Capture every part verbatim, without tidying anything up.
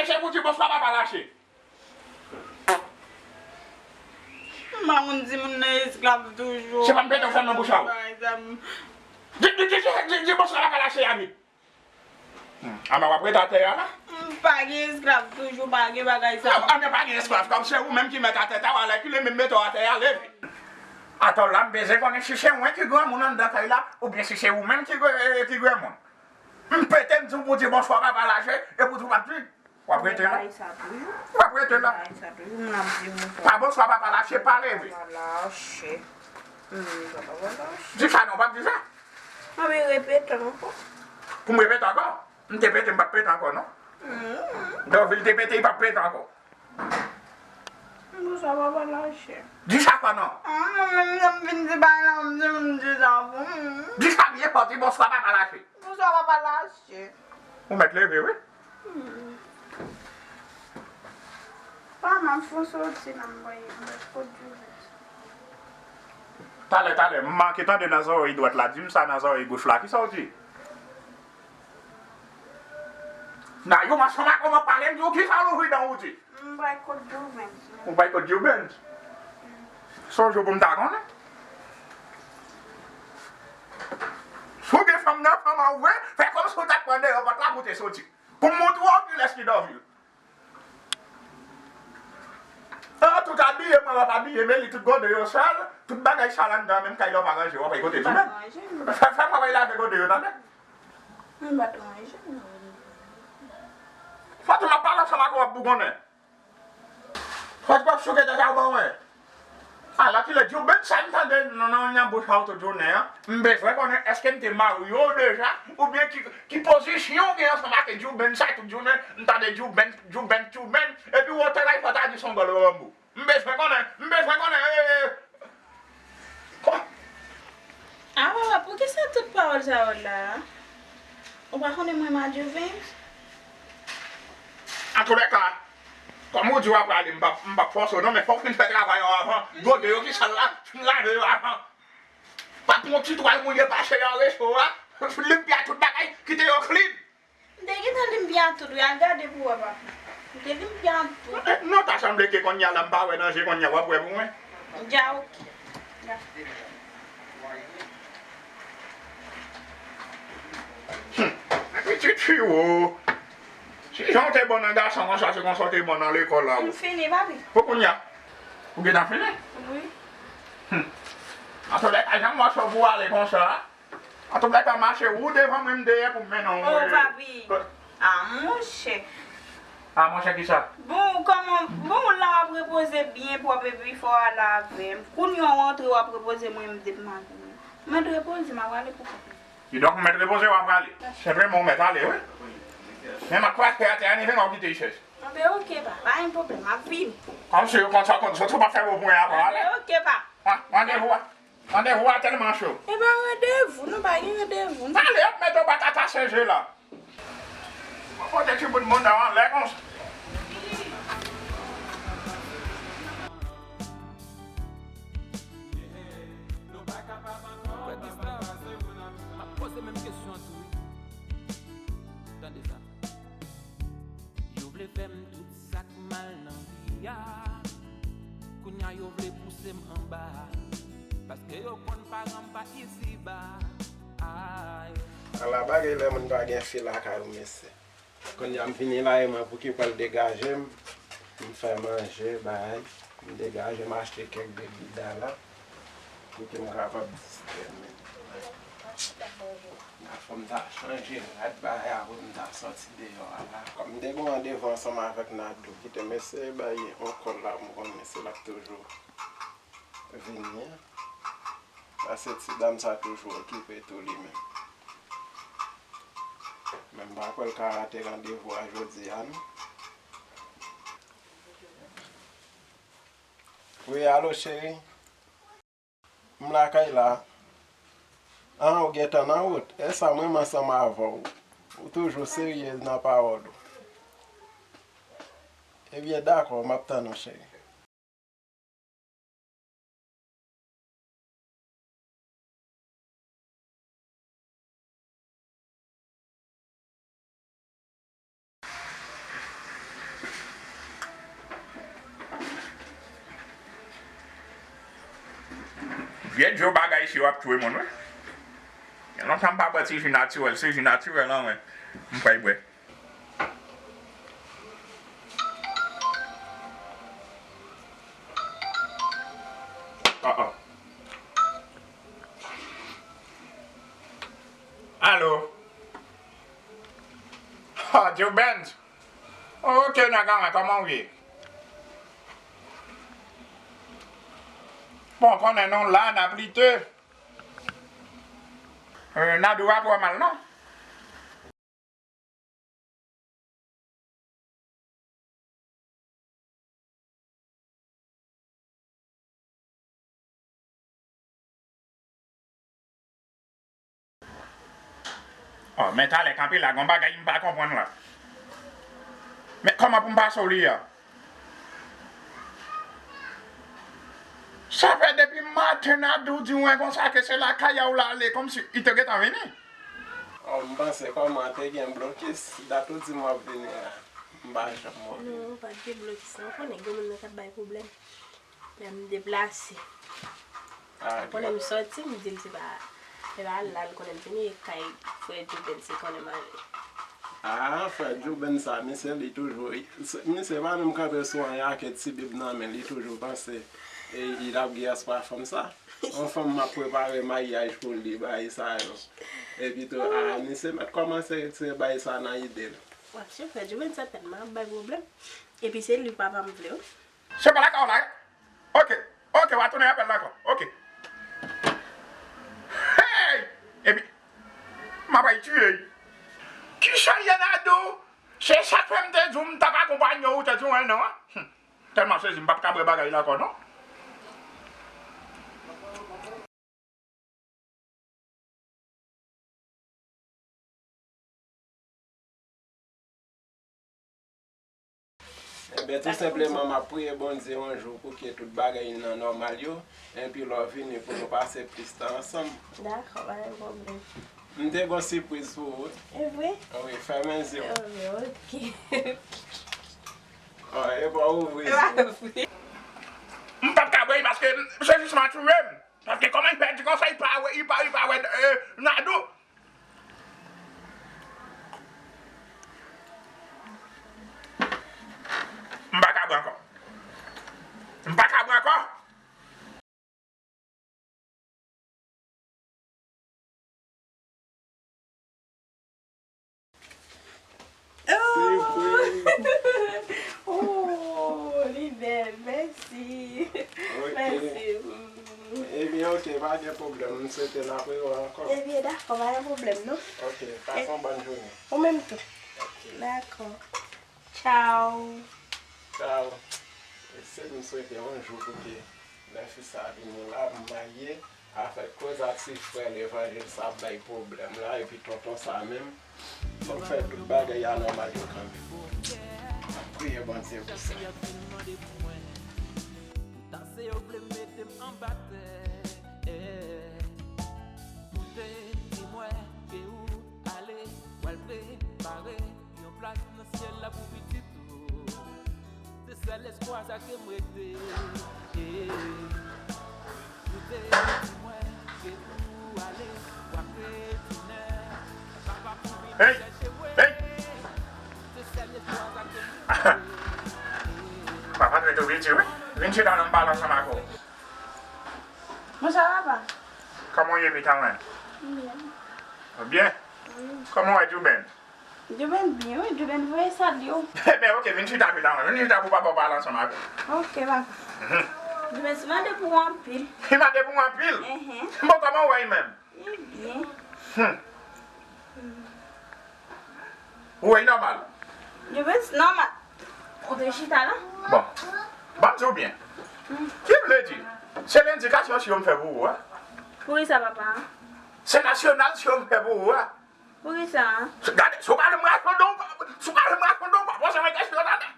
Rete cheve w, di bonswa papa Lache. M pa konn di moun nan esklav toujou. Se pa m pete w fèm nan bouch a w. Bay, sa m- Di, di, di, di, di, di bonswa papa Lache a vit. Hmm. Ama w ap rete atè a la? M Pa gen esklav toujou, pa gen bagay sa. An, an, pa gen esklav, kòm se ou menm ki mèt atè a, alèkile, men m mete w atè a, leve. Atò la, m bezwen konnen si se mwen ki granmoun anndan kay la, oubyen si se ou menm ki, eh, ki granmoun. M pete, m di w pou di bonswa papa Lache, epi w di w p ap di. W ap rete la. Bagay sa toujou. W ap rete la. Bagay sa toujou, moun ap di bonswa. Pa bonswa papa Lache, pa leve. Papa Lache. Hmm, papa Lache. Di sa non, w p ap di sa. Anben repete ankò. Pou m repete ankò? M te pete, m p ap pete ankò non. Hmm. Dòvil te pete, li p ap pete ankò. Bonswa papa Lache. Di sa kwa non? Ah, mwen menm jan m vin di bagay la, m di, m di sa pou m. Di sa byen fò, di bonswa papa Lache. Bonswa papa Lache. Ou mèt leve wi. Hmm. Pa m ap fè w soti la, m bay, m bay kout djouven. Talè, talè, m manke tande nan zòrèy dwat la, di m sa nan zòrèy goch la, kisa w di? Nayou, m ap choma kòman pale, m di w kisa w louvri dan w di? M bay kout djouven. Ou bay kout djouven? Se yon jou pou m ta konnen. Si w gen fanm nan fanm an w vre, fè kòmsi w t ap pran deyò pòt la pou w te soti. Pou m montre w kilès ki dòvil. An, tout abiye, mwen w ap abiye, men li tout gode yo sal, tout bagay sal anndan menm kay la w pa ranje, w ap al kote djouven. Fè, fè mwen al lave gode yo, tande? Mwen pa t ranje, non. Fatima, pale ansanm ak ou, w ap bougonnen. Fatima, souke tèt a w ban mwen. Alakile, djouben sa m tande nan, nan, nan bouch a w tout jounen an. M bezwen konnen èske m te marye w deja, oubyen ki, ki pozisyon w gen ansanm ak djouben sa tout jounen. M tande djouben, djouben, djouben. Epi w otè la, fò ta di s on gòl ranbou. M bezwen konnen, m bezwen konnen, e, e, e. Kwa? Ah, papa, poukisa tout pawòl sa yo la? Ou pa konnen mwen m a Juvens? Antoulèka, kòm ou di w ap prale, m p ap, m p ap fòse w non, men fò w fin fè travay ou avan. Gode yo ki sal la, fin lave yo avan. Pa pran ti twal mouye pase nan recho a, limpya tout bagay, kite yo klin. M te gentan limpya tout, wi, al gade pou w wè, papa. M te limpya tout. Eh, non, ta sanble ke kounye a la m pa wè nan je, kounye a w ap wè pou mwen. Dja oke. Dja. Hmm, pitit fi w. Si jan w te bon nan gason konsa, se konsa w te bon nan lekòl la, wi. M fini, papi. Pou kounye a? Ou gentan fini? Wi. Hmm. Antoulèka, jan m wè w pou w ale konsa. An tou ka, mache ou devan mwen, m dèyè pou m mennen w. Oh, papi. Ah, monchè. Ah, monchè, kisa? Bon, kòman, bon, la w ap repoze byen pwòp epi fò w ale avè m. Kounye a w antre, w ap repoze mwen, m depi maten. Mwen repoze, m ap ale pou kont mwen. Kidonk, m mèt repoze, w ap prale. Senpleman, w mèt ale, wi. Men m ap krache atè a, ni ven w kite chèz. Anben, oke, pa, pa gen pwoblèm, m ap vini. Kòmsi yo konn sa w konn sot, ou pa fè bon pou mwen avan, ale. Anben, oke, pa. Randevou a. Randevou a tèlman cho. E pa randevou, nou pa gen randevou. Pale, y ap mete w batata senje la. Mwen pote ti bout moun nan anlè konsa. Frè Gustav, m ap poze menm kesyon an tou wi. Tande sa. Yo vle fè m tout sa k mal nan vi a. Kounye a yo vle pouse m anba. Paske yo konn paran m pa isiba. Ay. Ala bagay lè moun pa gen fi lakay ou, mesye. Kounye a m vini la, e mwen pou ki pral degaje m. M fè manje, bay. M degaje m achte kèk bebida la. Pou ke m kapab distrè m. Nan fò m ta chanje rad bagay a pou m ta sòti deyò a la. Kòm m te gen randevou ansanm avèk Nadou, kite m eseye bay yon kòl la, m konnen se l ap toujou vini an. Paske ti dam sa toujou okipe tou li menm. Men m pa kwè l ka rate randevou a jodi a non. Wi, alo cheri. M lakay la. An, ou gentan nan wout? E sa, mwen, m ansanm avè w. Ou toujou serye nan pawòl ou. Ebyen, dakò, m ap tann ou, cheri. Vye djo bagay isi yo ap touye moun wi. Gen lontan m pa bwè ti ji natirèl, se ji natirèl an mwen m pral bwè. Oh, oh. Alo? Oh, Joe Benz? Ok, Nagaman, kòman w ye? Bon, konnen nou la, n ap lite. Euh, Nadou a twò mal, non? Oh, men talè kanpe la, gon bagay m pa konprann la. Men kòman pou m pase w li a? Sa fè depi maten Nadou di mwen konsa ke se lakay a w l ale, kòmsi li te gentan vini. Oh, m panse kòman te gen blokis, dat ou di m w ap vini a, m pa janm wè w vini. Non, pa t gen blokis non, ou konnen gen moun nan k ap bay pwoblèm. Lè m deplase. Ah, konnen m sòti, m di l se pa, se pa la l konnen m vini, e kay frè Jouben se konnen m ale. Ah, frè Jouben sa, misye li toujou, misye pa menm kanpe sou anyen ak ti bib nan men, li toujou panse e, li t ap gen espwa fanm sa. Yon fanm m ap prepare maryaj pou li, bagay sa yo. Epi tou, ah, misye mèt kòmanse retire bagay sa nan ide l. W ap si frè Jouben sa tèlman ap bay pwoblèm. Epi se li papa m vle wi. Se pa lakay w la, wi. Ok. Ok, w a tounen apèl la ankò. Ok. Hey! Epi, m ap al tiye. Kisa l ye Nadou? Se sa k fè m te di w m t ap akonpanye w, ou te di w non, an? Hum. Tèlman sezi, m p ap ka bwè bagay la ankò, non. Ebyen, tou senpleman, m ap priye Bondye yon jou pou ke tout bagay nan nòmal yo, epi lè w vini pou nou pase plis tan ansanm. Dakò, pa gen pwoblèm. M te gon sipriz pou ou wi. E vre? Wi, fèmen zye w. Oh, ok. Oh, e pa ouvri zye w. M p ap ka bwè paske se jis m a touye m. Paske kòman li pèdi konsa, li pa wè, li pa, li pa wè, euh, Nadou. M pa ka bwè ankò. M pa ka bwè ankò. Oh! Oh, li bèl, mèsi. Ok. Mèsi. Mm. Ebyen, ok, pa gen pwoblèm. M swete n ap rewè ankò. Ebyen, dakò, pa gen pwoblèm, non. Ok, pase yon bòn jounen. Ou menm tou. Ok. Dakò. Tchaw. Tchaw. E se m swete yon jou pou ke lè fi sa vini la, m marye avèk koz a ti frè levanjil sa ap bay pwoblèm la, epi tonton sa menm, fò m fè tout bagay a nòmal yo kanmenm. M ap priye Bondye pou sa. Tanse yo vle mete m anba tè. Koute, di mwen ke ou ale, pral prepare yon plas nan syèl la pou pitit ou. Se sèl espwa sa ke m rete. Koute, di mwen ke ou ale, w ap retounen. Papa pou vin chèche mwen. Hey! Se sèl espwa sa ke m rete. Papa, trete w piti, wi. Vin chita la, m pale ansanm ak ou. Bonswa, papa. Kòman w ye, pitit mwen? M byen. Ou byen? Wi. Kòman w wè Jouben? Jouben byen, wi. Jouben voye salye w. Ebyen, ok, vin chita, pitit mwen. Vin chita pou papa w pale ansanm ak ou. Ok, papa. Mhm. Jouben, si mande pou w anpil. Li mande pou w anpil? Enhen. Bon, kòman w wè li menm? Li byen. Hmm. Ou wè, li nòmal. Li ret nòmal. Ou te chita la? Bon. Ban m di w byen. Hmm. Ki vle di, se lendikasyon si yo m fè pou ou a. Poukisa, papa? Se nasyonal si yo m fè pou ou a. Poukisa? Gade, si w pa lè m rakonte w, si w pa lè m rakonte w, w pa poze mwen kesyon, tande.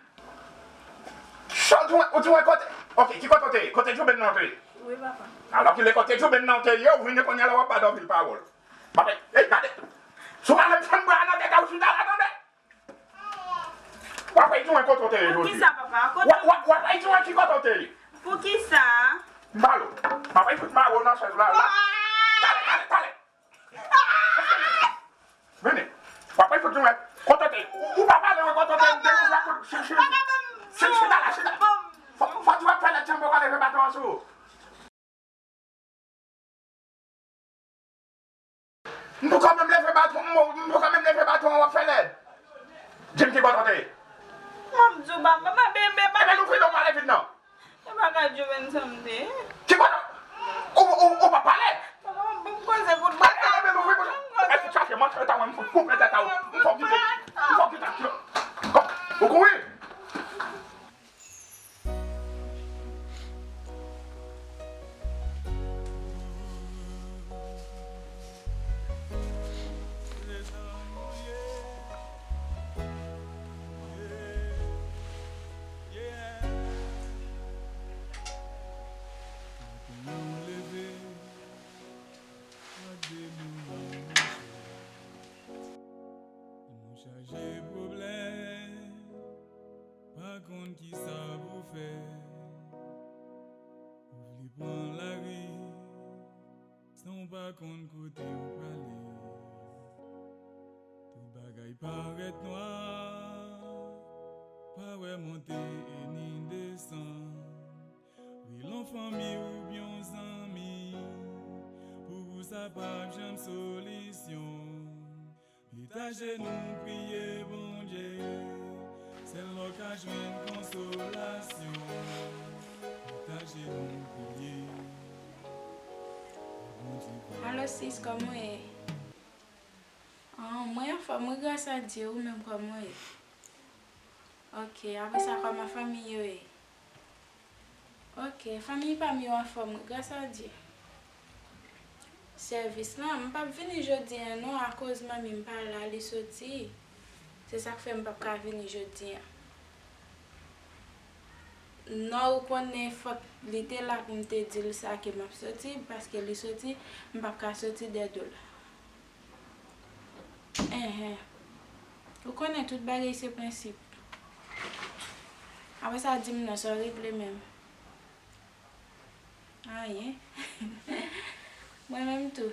Sa w di mwen, ou di mwen kote? Ok, ki kote w te ye? Kote Jouben nan w te ye? Wi, papa. Alò ki lè kote Jouben nan w te ye, ou vini kounye a la w ap badòvil pawòl. Papa, ey, gade. Si w pa lè m fann bra nan tèt a w chita la, tande. W ap di mwen kote w te ye jodi. Poukisa, papa? Kote? W ap, w ap, w ap di mwen ki kote w te ye. Poukisa? M pale w. M ap fout mare w nan chèz la, la. Talè, talè, talè. Vini. W ap fout mwen kote w te ye. Ou, ou pa pale mwen kote w te ye. M te gen sa kout. Chita, chita. Chita, chita la, chita. Fò, fò di w ap fè lèt chanm pou w ka leve baton an sou ou. M poko menm leve baton, m poko menm leve baton an, w ap fè lèd. Di m ki bò w te ye. M ap di w, papa, papa, bebe, papa. Ebyen, louvri non, pale vit non. E pa ka Joven sa m te ye. Ki bò w, ou, ou, ou pa pale? Papa, m koze kout bò. Ebyen, louvri bouch ou. E fout chache mantè ta mwen, m fout koupe tèt a ou. M fò kite, m fò kite. Ou kouri. Maten an m leve, gade nou menm. Nou chaje pwoblèm, pa konn kisa pou fè. Ou vle pran lari, san w pa konn kote w prale. Tout bagay parèt nwa, pa wè monte e ni desann. Rele yon fanmi oubyen yon zanmi, pou ou sa p ap janm solisyon. Met ajenou priye Bondye, sèl la w ka jwenn konsolasyon. Met ajenou priye, Bondye va. Alo sis, kòman w ye? Ah, mwen anfòm wi, gras a Dye, ou menm kòman w ye? Ok, apre sa, kòman fanmi yo ye? Ok, fanmi pa m yo anfòm wi, gras a Dye. Sèvis lan, m p ap vini jodi a non, akoz manmi m pa la, li soti. Se sa k fè m p ap ka vini jodi a. Non, ou konnen fòk li te la pou m te di l sa ke m ap soti, paske li soti, m p ap ka soti dèyè do l. Enhen. Ou konnen tout bagay se prensip. Apre sa, di m non, sa w regle menm? Anyen. Mwen menm tou.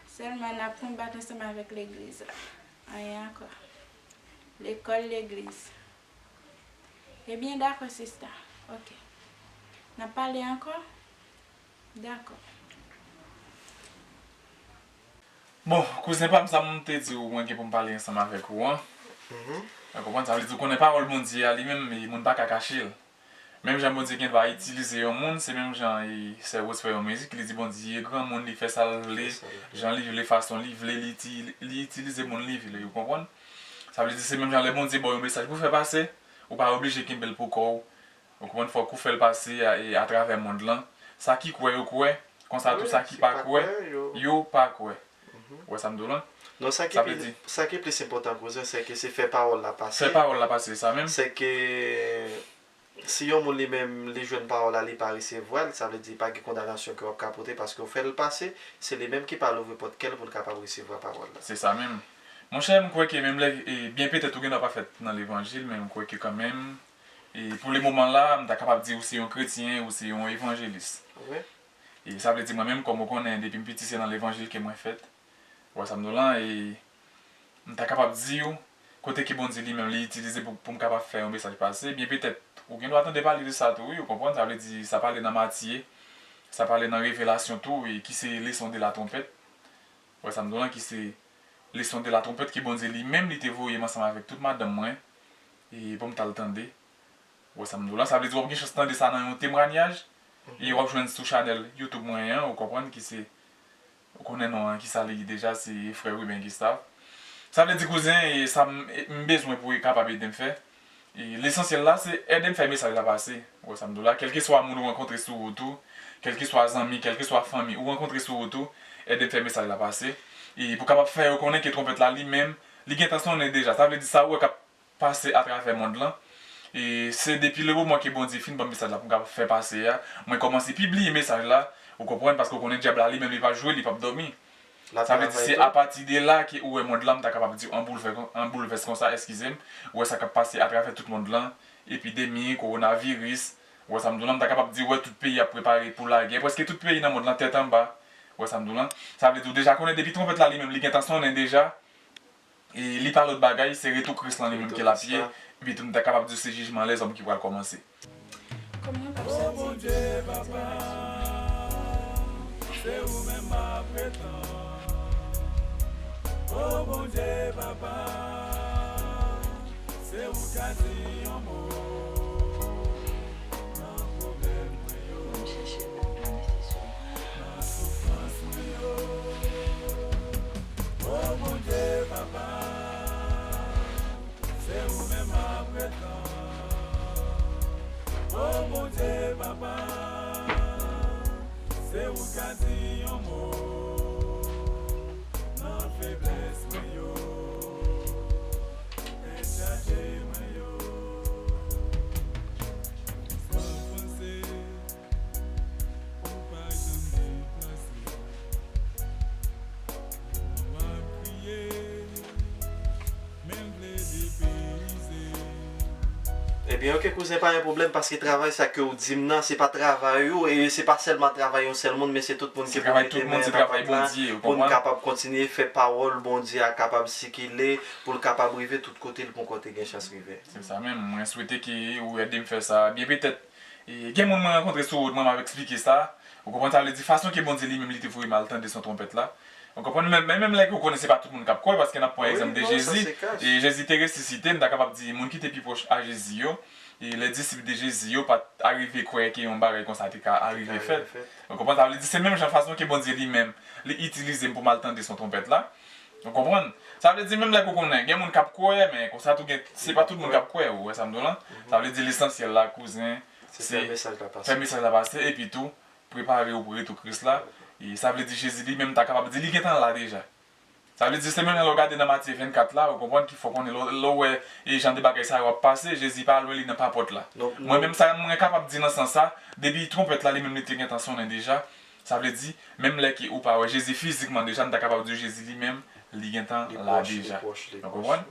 Sèlman n ap konbat ansanm avèk legliz la. Anyen ankò. Lekòl, legliz. Ebyen, dakò, sista. Ok. N ap pale ankò? Dakò. Bon, kouzen pa m, sa m te di w, mwen gen pou m pale ansanm avèk ou an. Ou konprann? Sa vle di, ou konnen pawòl Bondye a, li menm, e, moun pa ka kache l. Menm jan Bondye gen dwa itilize yon moun, se menm jan, e, Sè Rose fè yon mizik, li di Bondye granmoun, li fè sa l vle, jan li vle, fason li vle, li iti-, li itilize moun li vle, ou konprann? Sa vle di, se menm jan lè Bondye ba w yon mesaj pou fè pase, ou pa oblije kenbe l pou kò w. Ou konprann, fòk ou fè l pase a, e, atravè mond lan. Sa ki kwè, yo kwè. Konsa tou, sa ki pa kwè, yo pa kwè. Ou wè sa m di w lan? Non, sa ki plis, sa ki plis enpòtan, kouzen, se ke se fè pawòl la pase. Fè pawòl la pase, sa menm. Se ke si yon moun li menm, li jwenn pawòl la, li pa resevwa l, sa vle di pa gen kondanasyon ke w ap ka pote paske w fè l pase, se li menm ki pa louvri pòt kè l pou l kapab resevwa pawòl la. Se sa menm. Monchè, m kwè ke menm lè, e, byen petèt ou gen dwa pa fèt nan levanjil, men m kwè ke kanmenm, e, pou le moman la, m ta kapab di ou se yon kretyen, ou se yon evanjelis. Wi. E sa vle di mwen menm, kòm ou konnen, depi m piti se nan levanjil ke mwen fèt. Ou wè sa m di w lan, e m ta kapab di w, kote ke Bondye li menm li itilize pou, pou m kapab fè yon mesaj pase, byen petèt, ou gen dwa tande pale de sa tou, wi, ou konprann, sa vle di, sa pale nan Matye, sa pale nan Revelasyon tou, e ki se leson de la twompèt. Ou wè sa m di w lan, ki se leson de la twompèt ke Bondye li menm li te voye m ansanm avèk tout madanm mwen, e pou m t al tande. Ou wè sa m di w lan, sa vle di w ap gen chans tande sa nan yon temwanyaj, e w ap jwenn sou chanèl YouTube mwen an, ou konprann, ki se, ou konnen non an, kisa li ye deja, se frè Ruben Gustave. Sa vle di, kouzen, e sa m, e m bezwen pou w kapab ede m fè. E lesansyèl la, se ede m fè mesaj la pase. Ou wè sa m di w la, kèlkeswa moun ou rankontre sou wout ou, kèlkeswa zanmi, kèlkeswa fanmi ou rankontre sou wout ou, ede m fè mesaj la pase. E pou kapab fè yo konnen ke twompèt la li menm, li gentan sonnen deja. Sa vle di sa ou wè k ap pase atravè mond lan. E se depi le moman ke Bondye fin ban m mesaj la pou m kapab fè pase a, mwen kòmanse pibliye mesaj la, ou konprann, paske w konnen dyab la li menm li pa jwe, li p ap dòmi. Sa vle di se apati de la ke ou wè mond lan, m ta kapab di w an boulvè-, an boulvès konsa, eskize m, ou wè sa k ap pase atravè tout mond lan, epidemi, kowonaviris, ou wè sa m di w lan, m ta kapab di w wè tout peyi ap prepare pou lagè, prèske tout peyi nan mond lan tèt anba, ou wè sa m di w lan. Sa vle di w deja konnen depi twonpèt la li menm li gentan sonnen deja, e li pa lòt bagay, se retou Kris lan li menm ke l ap ye, epi tou m ta kapab di w se jijman lèzòm ki pral kòmanse. Kòman w ap soti? O Bondye Papa, se ou menm m ap pretann. Bondye papa, se ou ka di yon mo nan pwoblèm mwen yo. Nan soufrans mwen yo. O Bondye papa, se ou menm m ap ret lan. O Bondye papa, se ou ka di yon mo nan feblès mwen yo. Tèt chaje mwen yo. San panse, ou pa janm deplase. Lè w ap kriye, men m vle depeyize. Ebyen, oke, kouzen, pa gen pwoblèm, paske travay sa ke w di m nan, se pa travay ou, e se pa sèlman travay yon sèl moun, men se tout moun ki pou mete men nan pat la, pou n kapab kontinye fè pawòl Bondye a kapab sikile, pou l kapab rive tout kote l poko te gen chans rive. Se sa menm, mwen swete ke ou ede m fè sa. Byen petèt, e, gen moun mwen rankontre sou wout mwen, m ap eksplike sa. Ou konprann, sa vle di fason ke Bondye li menm li te voye m al tande son twonpèt la. Ou konprann, men, men menm lè ke ou konnen se pa tout moun k ap kwè, paske n ap pran egzanp de Jezi, e Jezi te resisite, m ta kapab di moun ki te pi pwòch a Jezi yo, e lè disip de Jezi yo pa t arive kwè ke yon bagay konsa te ka arive fèt. Ou konprann, sa vle di se menm jan fason ke Bondye li menm, li itilize m pou m al tande son twonpèt la. Ou konprann? Sa vle di menm lè ke ou konnen, gen moun k ap kwè, men konsa tou gen, se pa tout moun k ap kwè, ou wè sa m di w lan? Sa vle di lesansyèl la, kouzen, se fè mesaj la pase, epi tou, prepare w pou retou Kris la. E sa vle di Jezi li menm ta kapab di li gentan la deja. Sa vle di se menm lè w gade nan Matye vennkat la, ou konprann ki fè w konnen lè w, lè w wè e jan de bagay sa yo ap pase, Jezi pa lwen, li nan papòt la. Mwen menm sa mwen kapab di nan sans sa, depi twonpèt la li menm li te gentan sonnen deja, sa vle di menm lè ke ou pa wè Jezi fizikman deja, n ta kapab di Jezi li menm li gentan la deja. Ou konprann?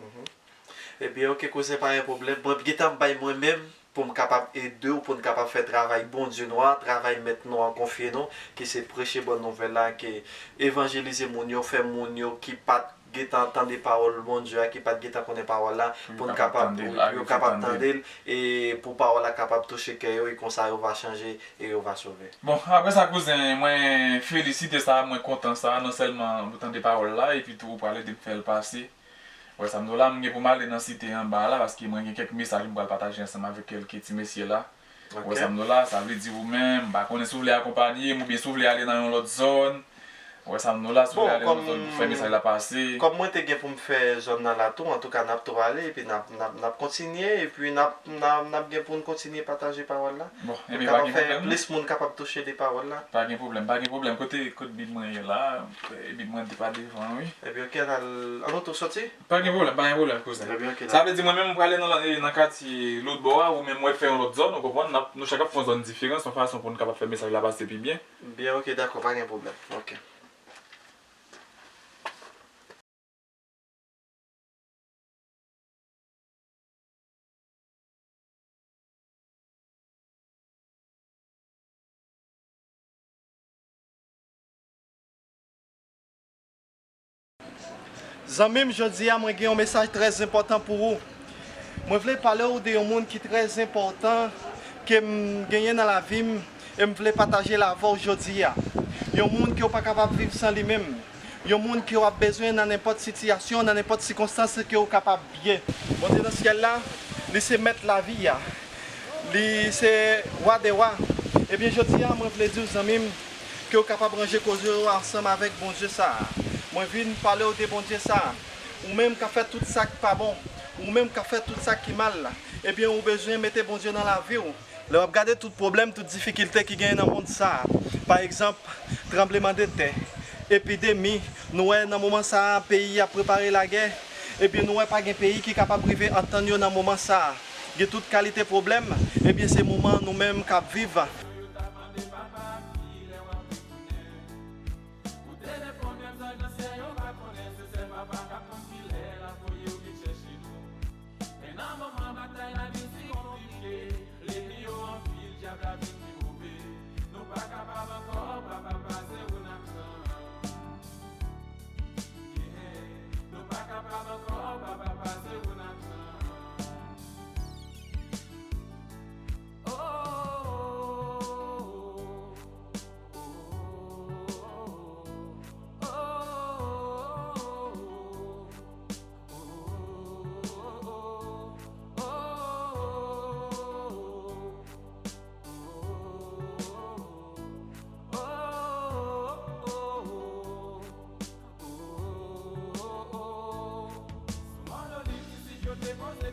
Ebyen, oke, kouzen, pa gen pwoblèm. Mwen gentan bay mwen menm pou m kapab ede w, pou n kapab fè travay Bondye nou an, travay Mèt nou an konfye nou, ki se preche bòn nouvèl la, ki evanjelize moun yo, fè moun yo ki pa t gentan tande pawòl Bondye a, ki pa t gentan konnen pawòl la, pou n kapab, yo kapab tande l, e pou pawòl la kapab touche kè yo, e konsa yo va chanje, e yo va sove. Bon, apre sa, kouzen, mwen felisite sa, mwen kontan sa, non sèlman ou tande pawòl la, epi tou ou pral ede m fè l pase. Wè sa m di w la, m gen pou m ale nan site anba la, paske mwen gen kèk mesaj m pral pataje ansanm avèk kèlke ti mesye la. Wè sa m di w la, sa vle di ou menm, m pa konnen si w vle akonpanye m oubyen si w vle ale nan yon lòt zòn. Wè sa m di w la, si w vle ale nan yon zòn pou fè mesaj la pase. Kòm mwen te gen pou m fè zòn nan la tou, antouka n ap tou ale, epi n ap, n ap, n ap kontinye, epi n ap, n ap, n ap gen pou n kontinye pataje pawòl la. Bon, ebyen, pa gen pwoblèm. Plis moun kapab touche de pawòl la. Pa gen pwoblèm, pa gen pwoblèm. Kote, kote Bib mwen ye la? Bib mwen te pa devan, wi. Ebyen, oke, ann al, ann nou tou soti? Pa gen pwoblèm, pa gen pwoblèm, kouzen. Ebyen, oke, dakò. Sa vle di mwen menm, mwen prale nan, nan katye lòt bò a, ou menm, ou fè yon lòt zòn, ou konprann? N ap, nou chak ap fè yon zòn diferan, se yon fason pou n kapab fè mesaj la pase pi byen. Byen, oke, dakò, pa gen pwoblèm. Oke. Zanmi m, jodi a mwen gen yon mesaj trè enpòtan pou ou. Mwen vle pale w de yon moun ki trè enpòtan ke m genyen nan lavi m e m vle pataje l avè w jodi a. Yon moun ke w pa kapab viv san li menm. Yon moun ke w ap bezwen nan nenpòt sitiyasyon, nan nenpòt sikonstans ke w kapab ye. Bondye nan syèl la, li se mèt lavi a. Li se wa dè wa. Ebyen, jodi a, mwen vle di w, zanmi m, ke w kapab ranje koze w ansanm avèk Bondye sa a. Mwen vin pale w de Bondye sa a. Ou menm k ap fè tout sa k pa bon, ou menm k ap fè tout sa ki mal la, ebyen, ou bezwen mete Bondye nan lavi w. Lè w ap gade tout pwoblèm, tout difikilte ki genyen nan mond sa a, pa egzanp, tranblemanntè, epidemi, nou wè nan moman sa a, peyi ap prepare lagè, ebyen, nou wè pa gen peyi ki kapab rive antann yo nan moman sa a. Gen tout kalite pwoblèm, ebyen, se moman nou menm k ap viv. Ou te defann zanj nan syèl yo pa konnen, se sèl Papa k ap konn kilè l ap voye w vin chèche nou. Men nan moman batay lavi si konplike, lènmi yo anpil, dyab la vin pi move. Nou pa kapab ankò, Papa, pa se ou n ap tann. Yeah. Nou pa kapab ankò, Papa, pa se ou n ap tann. Oh,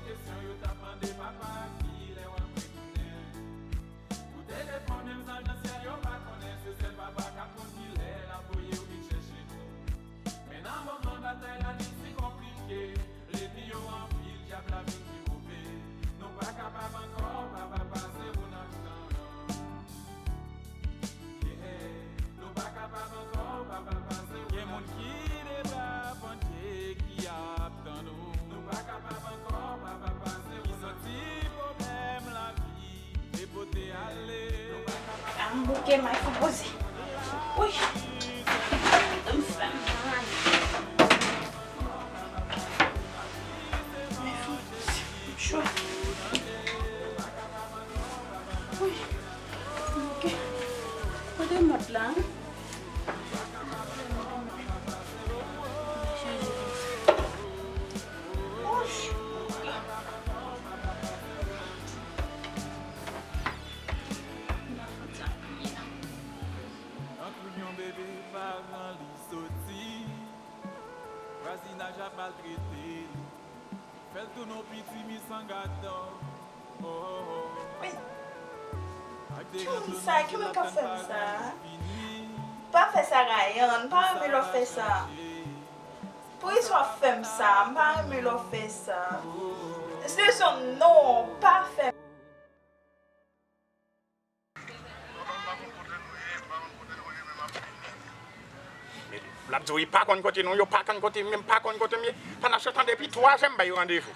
Kesyon yo t ap mande papa, kilè w ap retounen? Ou te defann menm zanj nan syèl yo pa konnen, se sèl papa k ap konn kilè l ap voye w vin chèche nou. Men nan moman batay la, li si konplike. Lènmi yo anpil, dyab la vin pi move. Nou pa kapab ankò, papa pase ou nan tan. Yeah. Nou pa kapab ankò, papa pase ou nan tan. Gen moun ki deba, Bondye ki ap tann ou. Nou pa kapab ankò, papa pase ou nan tan. Ki santi pwoblèm lavi. A, m bouke, m al fè poze. Wi. M fè mal. Men fò m cho. Wi. M bouke. Kote mòd la? Chanje. Nan kout yon bebe paran li soti, vwazinaj ap maltrete li, fè l tounen yon piti misangadò. Oh, oh, oh. Ak de rant sa, ki moun k ap fè m sa? Pa fè sa, Ryan, m pa renmen lè w fè sa. Poukisa w ap fè m sa? M pa renmen lè w fè sa. Sezon, non, pa fè m. L ap di w, "Li pa konn kote nou, yo pa konn kote m, m pa konn kote m ye." Pandan se tan, depi twa zè m bay yo randevou.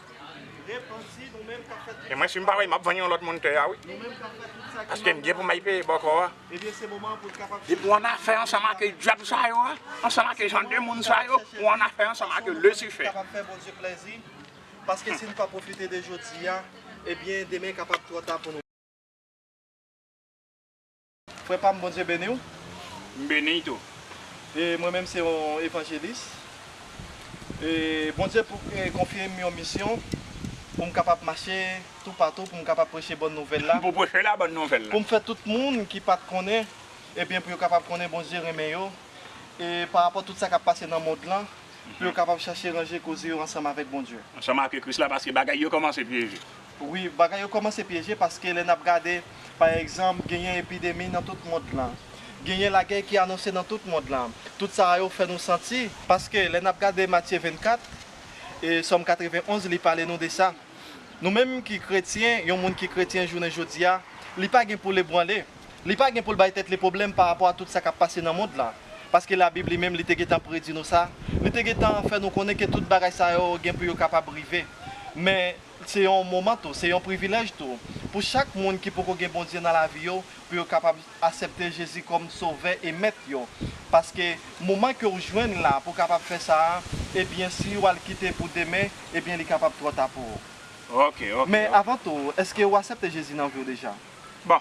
E mwen, si m pa wè, m ap vann yon lòt moun tè a, wi. Paske m gen pou m al peye bòkò a. Epi w annafè ansanm ak dyab sa yo a, ansanm ak jan de moun sa yo, ou annafè ansanm ak Lisifè. Paske si nou pa pwofite de jodi a, ebyen, demen kapab twò ta pou nou. Frè pa m, Bondye beni w. M beni w tou. E mwen menm se yon evanjelis. E Bondye pou, e, konfye m yon misyon pou m kapab mache toupatou, pou m kapab preche bòn nouvèl la. Pou preche la bòn nouvèl la. Pou m fè tout moun ki pa t konnen, ebyen, pou yo kapab konnen Bondye renmen yo. E pa rapò tout sa k ap pase nan mond lan, pou yo kapab chache ranje koze yo ansanm avèk Bondye. Ansanm avèk Kris la, paske bagay yo kòmanse pyeje. Wi, bagay yo kòmanse pyeje paske lè n ap gade, pa egzanp, genyen epidemi nan tout mond lan. Genyen lagè ki anonse nan tout mond lan. Tout sa yo fè nou santi, paske lè n ap gade Matye vennkat, e Sòm katrevenonz, li pale nou de sa. Nou menm ki kretyen, yon moun ki kretyen jounen jodi a, li pa gen pou l ebranle. Li pa gen pou l bay tèt li pwoblèm pa rapò a tout sa k ap pase nan mond lan. Paske Labib li menm, li te gentan predi nou sa. Li te gentan fè nou konnen ke tout bagay sa yo gen pou yo kapab rive. Men se yon moman tou, se yon privilèj tou. Pou chak moun ki poko gen Bondye nan lavi yo, pou yo kapab aksepte Jezi kòm Sovè e Mèt yo. Paske moman ke w jwenn la pou w kapab fè sa a, ebyen, si w al kite pou demen, ebyen, li kapab twò ta pou ou. Ok, ok. Men avan tou, èske w aksepte Jezi nan vi w deja? Bon.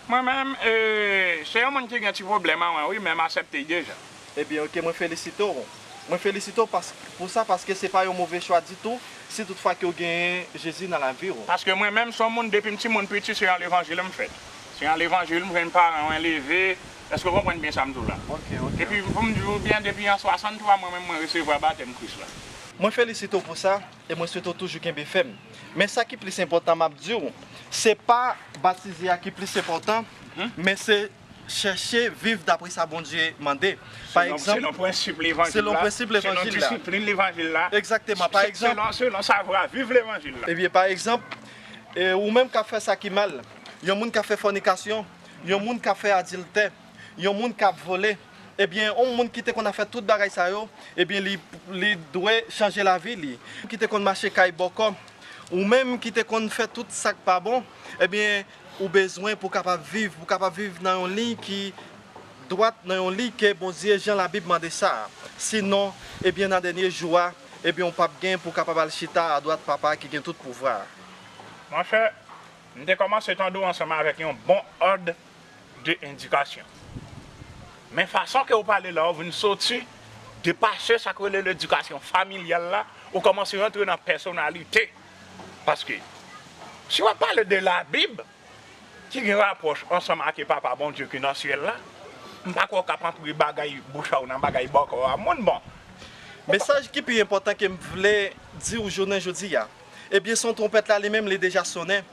Mwen menm, e, se yon moun ki gen ti pwoblèm an mwen, wi, men m aksepte l deja. Ebyen, ok, mwen felisite w. Mwen felisite w pas-, pou sa, paske se pa yon move chwa ditou, si tout fwa ke w genyen Jezi nan lavi w. Paske mwen menm, se yon moun, depi m timoun piti, se nan levanjil m fèt. Se nan levanjil m jwenn paran mwen leve. Èske w konprann byen sa m di w la? Ok, ok. Epi, pou m di w byen, depi an swasanntwa, mwen menm, mwen resevwa batèm Kris la. Mwen felisite w pou sa. E mwen swete w toujou kenbe fèm. Men sa ki plis enpòtan m ap di w, se pa batize a ki plis enpòtan, men se chèche viv dapre sa Bondye mande. Pa egzanp, selon prensip levanjil la, selon prensip levanjil la, selon disiplin levanjil la, egzakteman, pa egzanp, selon, selon savwa viv levanjil la. Ebyen, pa egzanp, e, ou menm k ap fè sa ki mal, yon moun k ap fè fònikasyon, yon moun k ap fè adiltè, yon moun k ap vole, ebyen, yon moun ki te konn ap fè tout bagay sa yo, ebyen, li, li dwe chanje lavi li. Ki te konn mache kay bòkò, ou menm ki te konn fè tout sa k pa bon, ebyen, ou bezwen pou kapab viv, pou kapab viv nan yon liy ki dwat, nan yon liy ke Bondye, jan Labib mande sa. Sinon, ebyen, nan dènye jou a, ebyen, ou p ap gen pou kapab al chita adwat Papa ki gen tout pouvwa a. Monchè, m te kòmanse tande w ansanm avèk yon bon òd de endikasyon. Men fason ke w pale la, w vin soti depase sa k rele ledikasyon familyal la, ou kòmanse rantre nan pèsonalite. Paske, si w ap pale de Labib, ki gen rapwòch ansanm ak Papa Bondye ki nan syèl la, m pa kwè w ka pran pri bagay bouch a w nan bagay bòkò a moun, bon. Mesaj ki pi enpòtan ke m vle di w jounen jodi a, Ebyen, son twonpèt la li menm, li deja sonnen.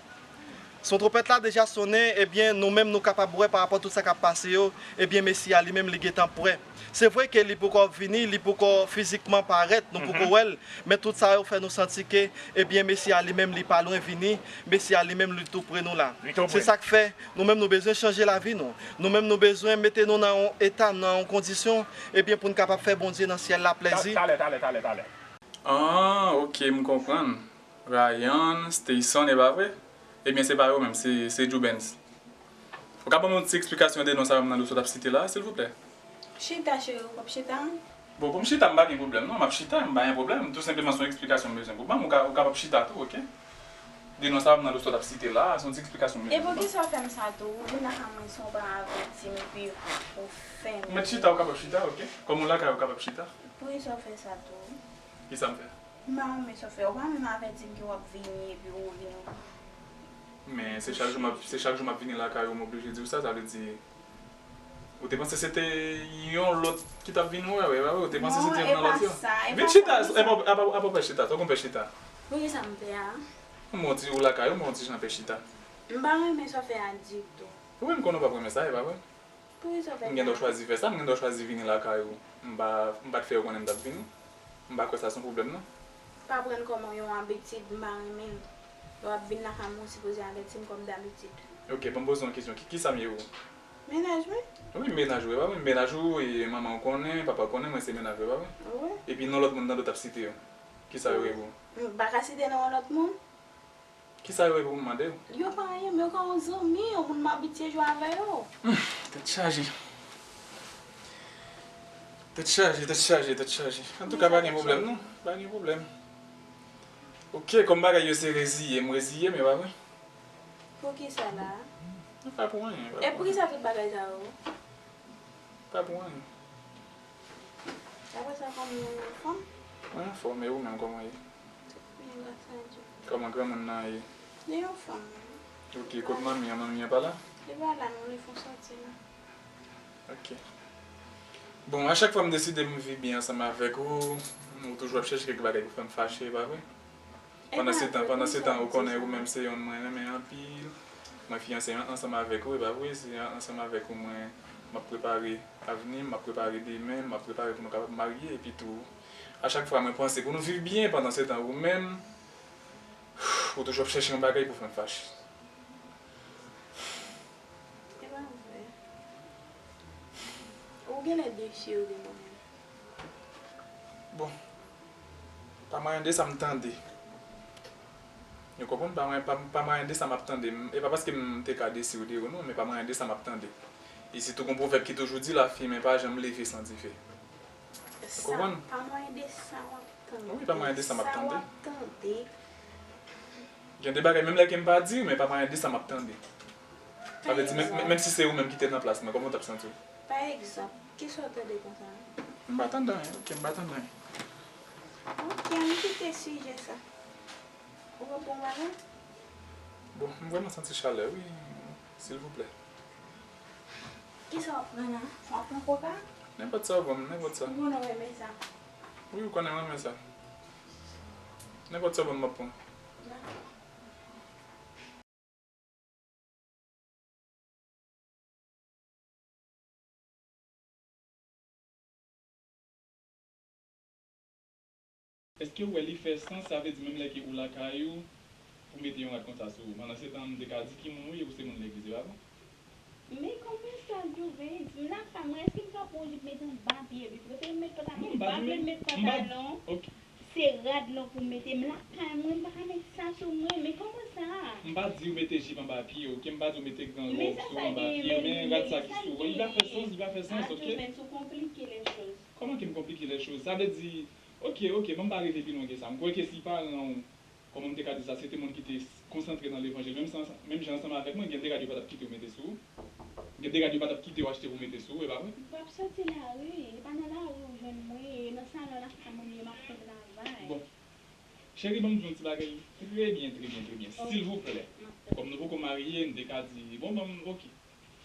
Son twonpèt la deja sonnen, ebyen, nou menm nou kapab wè pa rapò tout sa k ap pase yo, ebyen, Mesi a li menm, li gentan prè. Se vre ke li poko vini, li poko fizikman parèt, nou poko wè l, men tout sa yo fè nou santi ke, ebyen, Mesi a li menm, li pa lwen vini, Mesi a li menm, li tou pre nou la. Se sa k fè, nou menm nou bezwen chanje lavi nou. Nou menm nou bezwen mete nou nan yon eta, nan yon kondisyon, ebyen, pou n kapab fè Bondye nan syèl la plèzi. Talè, talè, talè, talè. Ah, ok, m konprann. Ryan, Stayson, e pa vre? Ebyen, se pa yo menm, se, se Jubens. Ou ka ban m yon ti eksplikasyon de non sa yo m tande w sot ap site la, silvouplè? Chita, cheri, ou p ap chita? Bon, pou m chita, m pa gen pwoblèm, non, m ap chita, m pa gen pwoblèm. Tou senpleman, se yon eksplikasyon m bezwen pou ban m, ou ka, ou kapab chita tou, ok? De non sa yo m tande w sot ap site la, se yon ti eksplikasyon m bezwen pou ban m. E poukisa w fè m sa tou? Ou vin lakay mwen san w pa avèti m, epi ou fè m. Ou mèt chita, ou kapab chita, ok? Kòm ou lakay, ou kapab chita. Poukisa w fè sa tou? Kisa m fè? M pa renmen sa w fè. Ou pa menm avèti m ke w ap vini epi ou vini. Men se chak jou m ap, se chak jou m ap vini lakay ou, m oblije di w sa, sa vle di, ou te panse se te yon lòt ki t ap vin wè w, e pa vre? Ou te panse se te youn nan lòt yo? Non, e pa sa, e pa sa. Vin chita, e pa, apa, apa w pè chita? Sa w konn pè chita? Poukisa m pè a? Mwen di ou lakay ou, mwen di jan pè chita. M pa renmen sa w fè a ditou. Wi, m konnen w p ap renmen sa, e pa vre? Poukisa w fè sa? M gen dwa chwazi fè sa, m gen dwa chwazi vini lakay ou. M pa, m pa t fè yo konnen m t ap vini. M pa kwè sa se yon pwoblèm, non. Pa pran kòm yon abitid, m pa renmen l. Lè w ap vin lakay mwen, ou sipoze avèti m kòm dabitid. Ok, ban m poze w yon kesyon. Ki, kisa m ye pou ou? Mennaj mwen? Wi, mennaj ou, e pa vre? Mennaj ou, e manman w konnen, papa w konnen, mwen se mennaj ou, e pa vre? Wi. Epi non lòt moun nan ou t ap site yo. Kisa yo ye pou ou? M pa ka site non yon lòt moun. Kisa yo ye pou m mande w? Yo pa anyen, men yo ka yon zanmi, yon moun m abitye jwe avè yo. Hmm, tèt chaje. Tèt chaje, tèt chaje, tèt chaje. Antouka, pa gen pwoblèm, non. Pa gen pwoblèm. Ok, kòm bagay yo se reziye, m reziye m, e pa vre? Poukisa la? Pa pou anyen, pa pou anyen. E poukisa tout bagay sa yo? Pa pou anyen. Daprè sa, kòman w ye, ou anfòm? Mwen anfòm, e ou menm, kòman w ye? Byen, gras a Dye. Kòman granmoun nan ye? Li anfòm. Ok, kot manmi an? Manmi an pa la? Li pa la, non, li fon sòti, non. Ok. Bon, a chak fwa m deside m viv byen ansanm avèk ou, ou toujou ap chèche kèk bagay pou fè m fache, e pa vre? Pandan se tan, pandan se tan, ou konnen ou menm se yonn mwen renmen anpil. Mwen fiyanse an-, ansanm avèk ou, e pa vre? Se an-, ansanm avèk ou mwen, m ap prepare avni m, m ap prepare demen, m ap prepare pou nou kapab marye, epi tou, a chak fwa mwen panse pou nou viv byen, pandan se tan, ou menm, ou toujou ap chèche yon bagay pou fè m fache. E pa vre. Ou genlè dechire mwen menm. Bon. Pa mwayen de sa m tande. Ou konprann? Pa mwayen, pa, pa mwayen de sa m ap tande. M, e pa paske m te ka desi ou de ou non, men pa mwayen de sa m ap tande. E sitou gon pwovèb ki toujou di, la fimen pa janm leve san dife. Ou konprann? Pa mwayen de sa w ap tande. Wi, pa mwayen de sa m ap tande. Sa w ap tande. Gen de bagay, menm lè ke m pa di, men pa mwayen de sa m ap tande. Sa vle di, menm, menm si se ou menm ki te nan plas mwen, kòman w t ap santi w? Pa egzanp, kisa w tande konsa? M pa tande anyen, ok, m pa tande anyen. Ok, ann kite sijè sa. Ou pran pou yon bagay? Bon, m vrèman santi chalè, wi, silvouplè. Kisa w ap pran la? W ap pran koka? Nenpòt sa w ban m, nenpòt sa. M konnen w renmen sa. Wi, ou konnen m renmen sa. Nenpòt sa w ban m, m ap pran. Dakò. Èske w wè li fè sans, sa vle di menm lè ke ou lakay ou, pou mete yon rad konsa sou ou? Pandan se tan, m te ka di ki moun ou ye, ou se moun legliz, e pa vre? Men kòman sa, Juvens? M lakay mwen, èske m ka pran yon jip mete anba pye? Li prefere m met pantalon, li pa vle m met pantalon. Se rad lan pou mete. M lakay mwen, m pa ka met sa sou mwen. Men kòman sa? M pa di w mete jip anba pye w, ok? M pa di w mete gran wòb sou w anba pye w, men rad sa ki sou ou, li pa fè sans, li pa fè sans, ok? Juvens, ou konplike lè choz. Kòman ke m konplike lè choz? Sa vle di, ok, ok, ban m pa rete pi lwen ke sa. M kwè ke si paran w, kòman m te ka di sa, se te moun ki te konsantre nan levanjil, menm san, menm jan ansanm avèk mwen, gen de rad yo pa t ap kite w mete sou ou. Gen de rad yo pa t ap kite w achte pou mete sou ou, e pa vre? M p ap soti lari, e pa nan lari ou jwenn mwen, e nan salon lakay mwen m ye, m ap fè travay. Bon. Cheri, ban m di w yon ti bagay. Trè byen, trè byen, trè byen. Silvouplè. Kòm nou poko marye, m te ka di, bon, ban m, ok.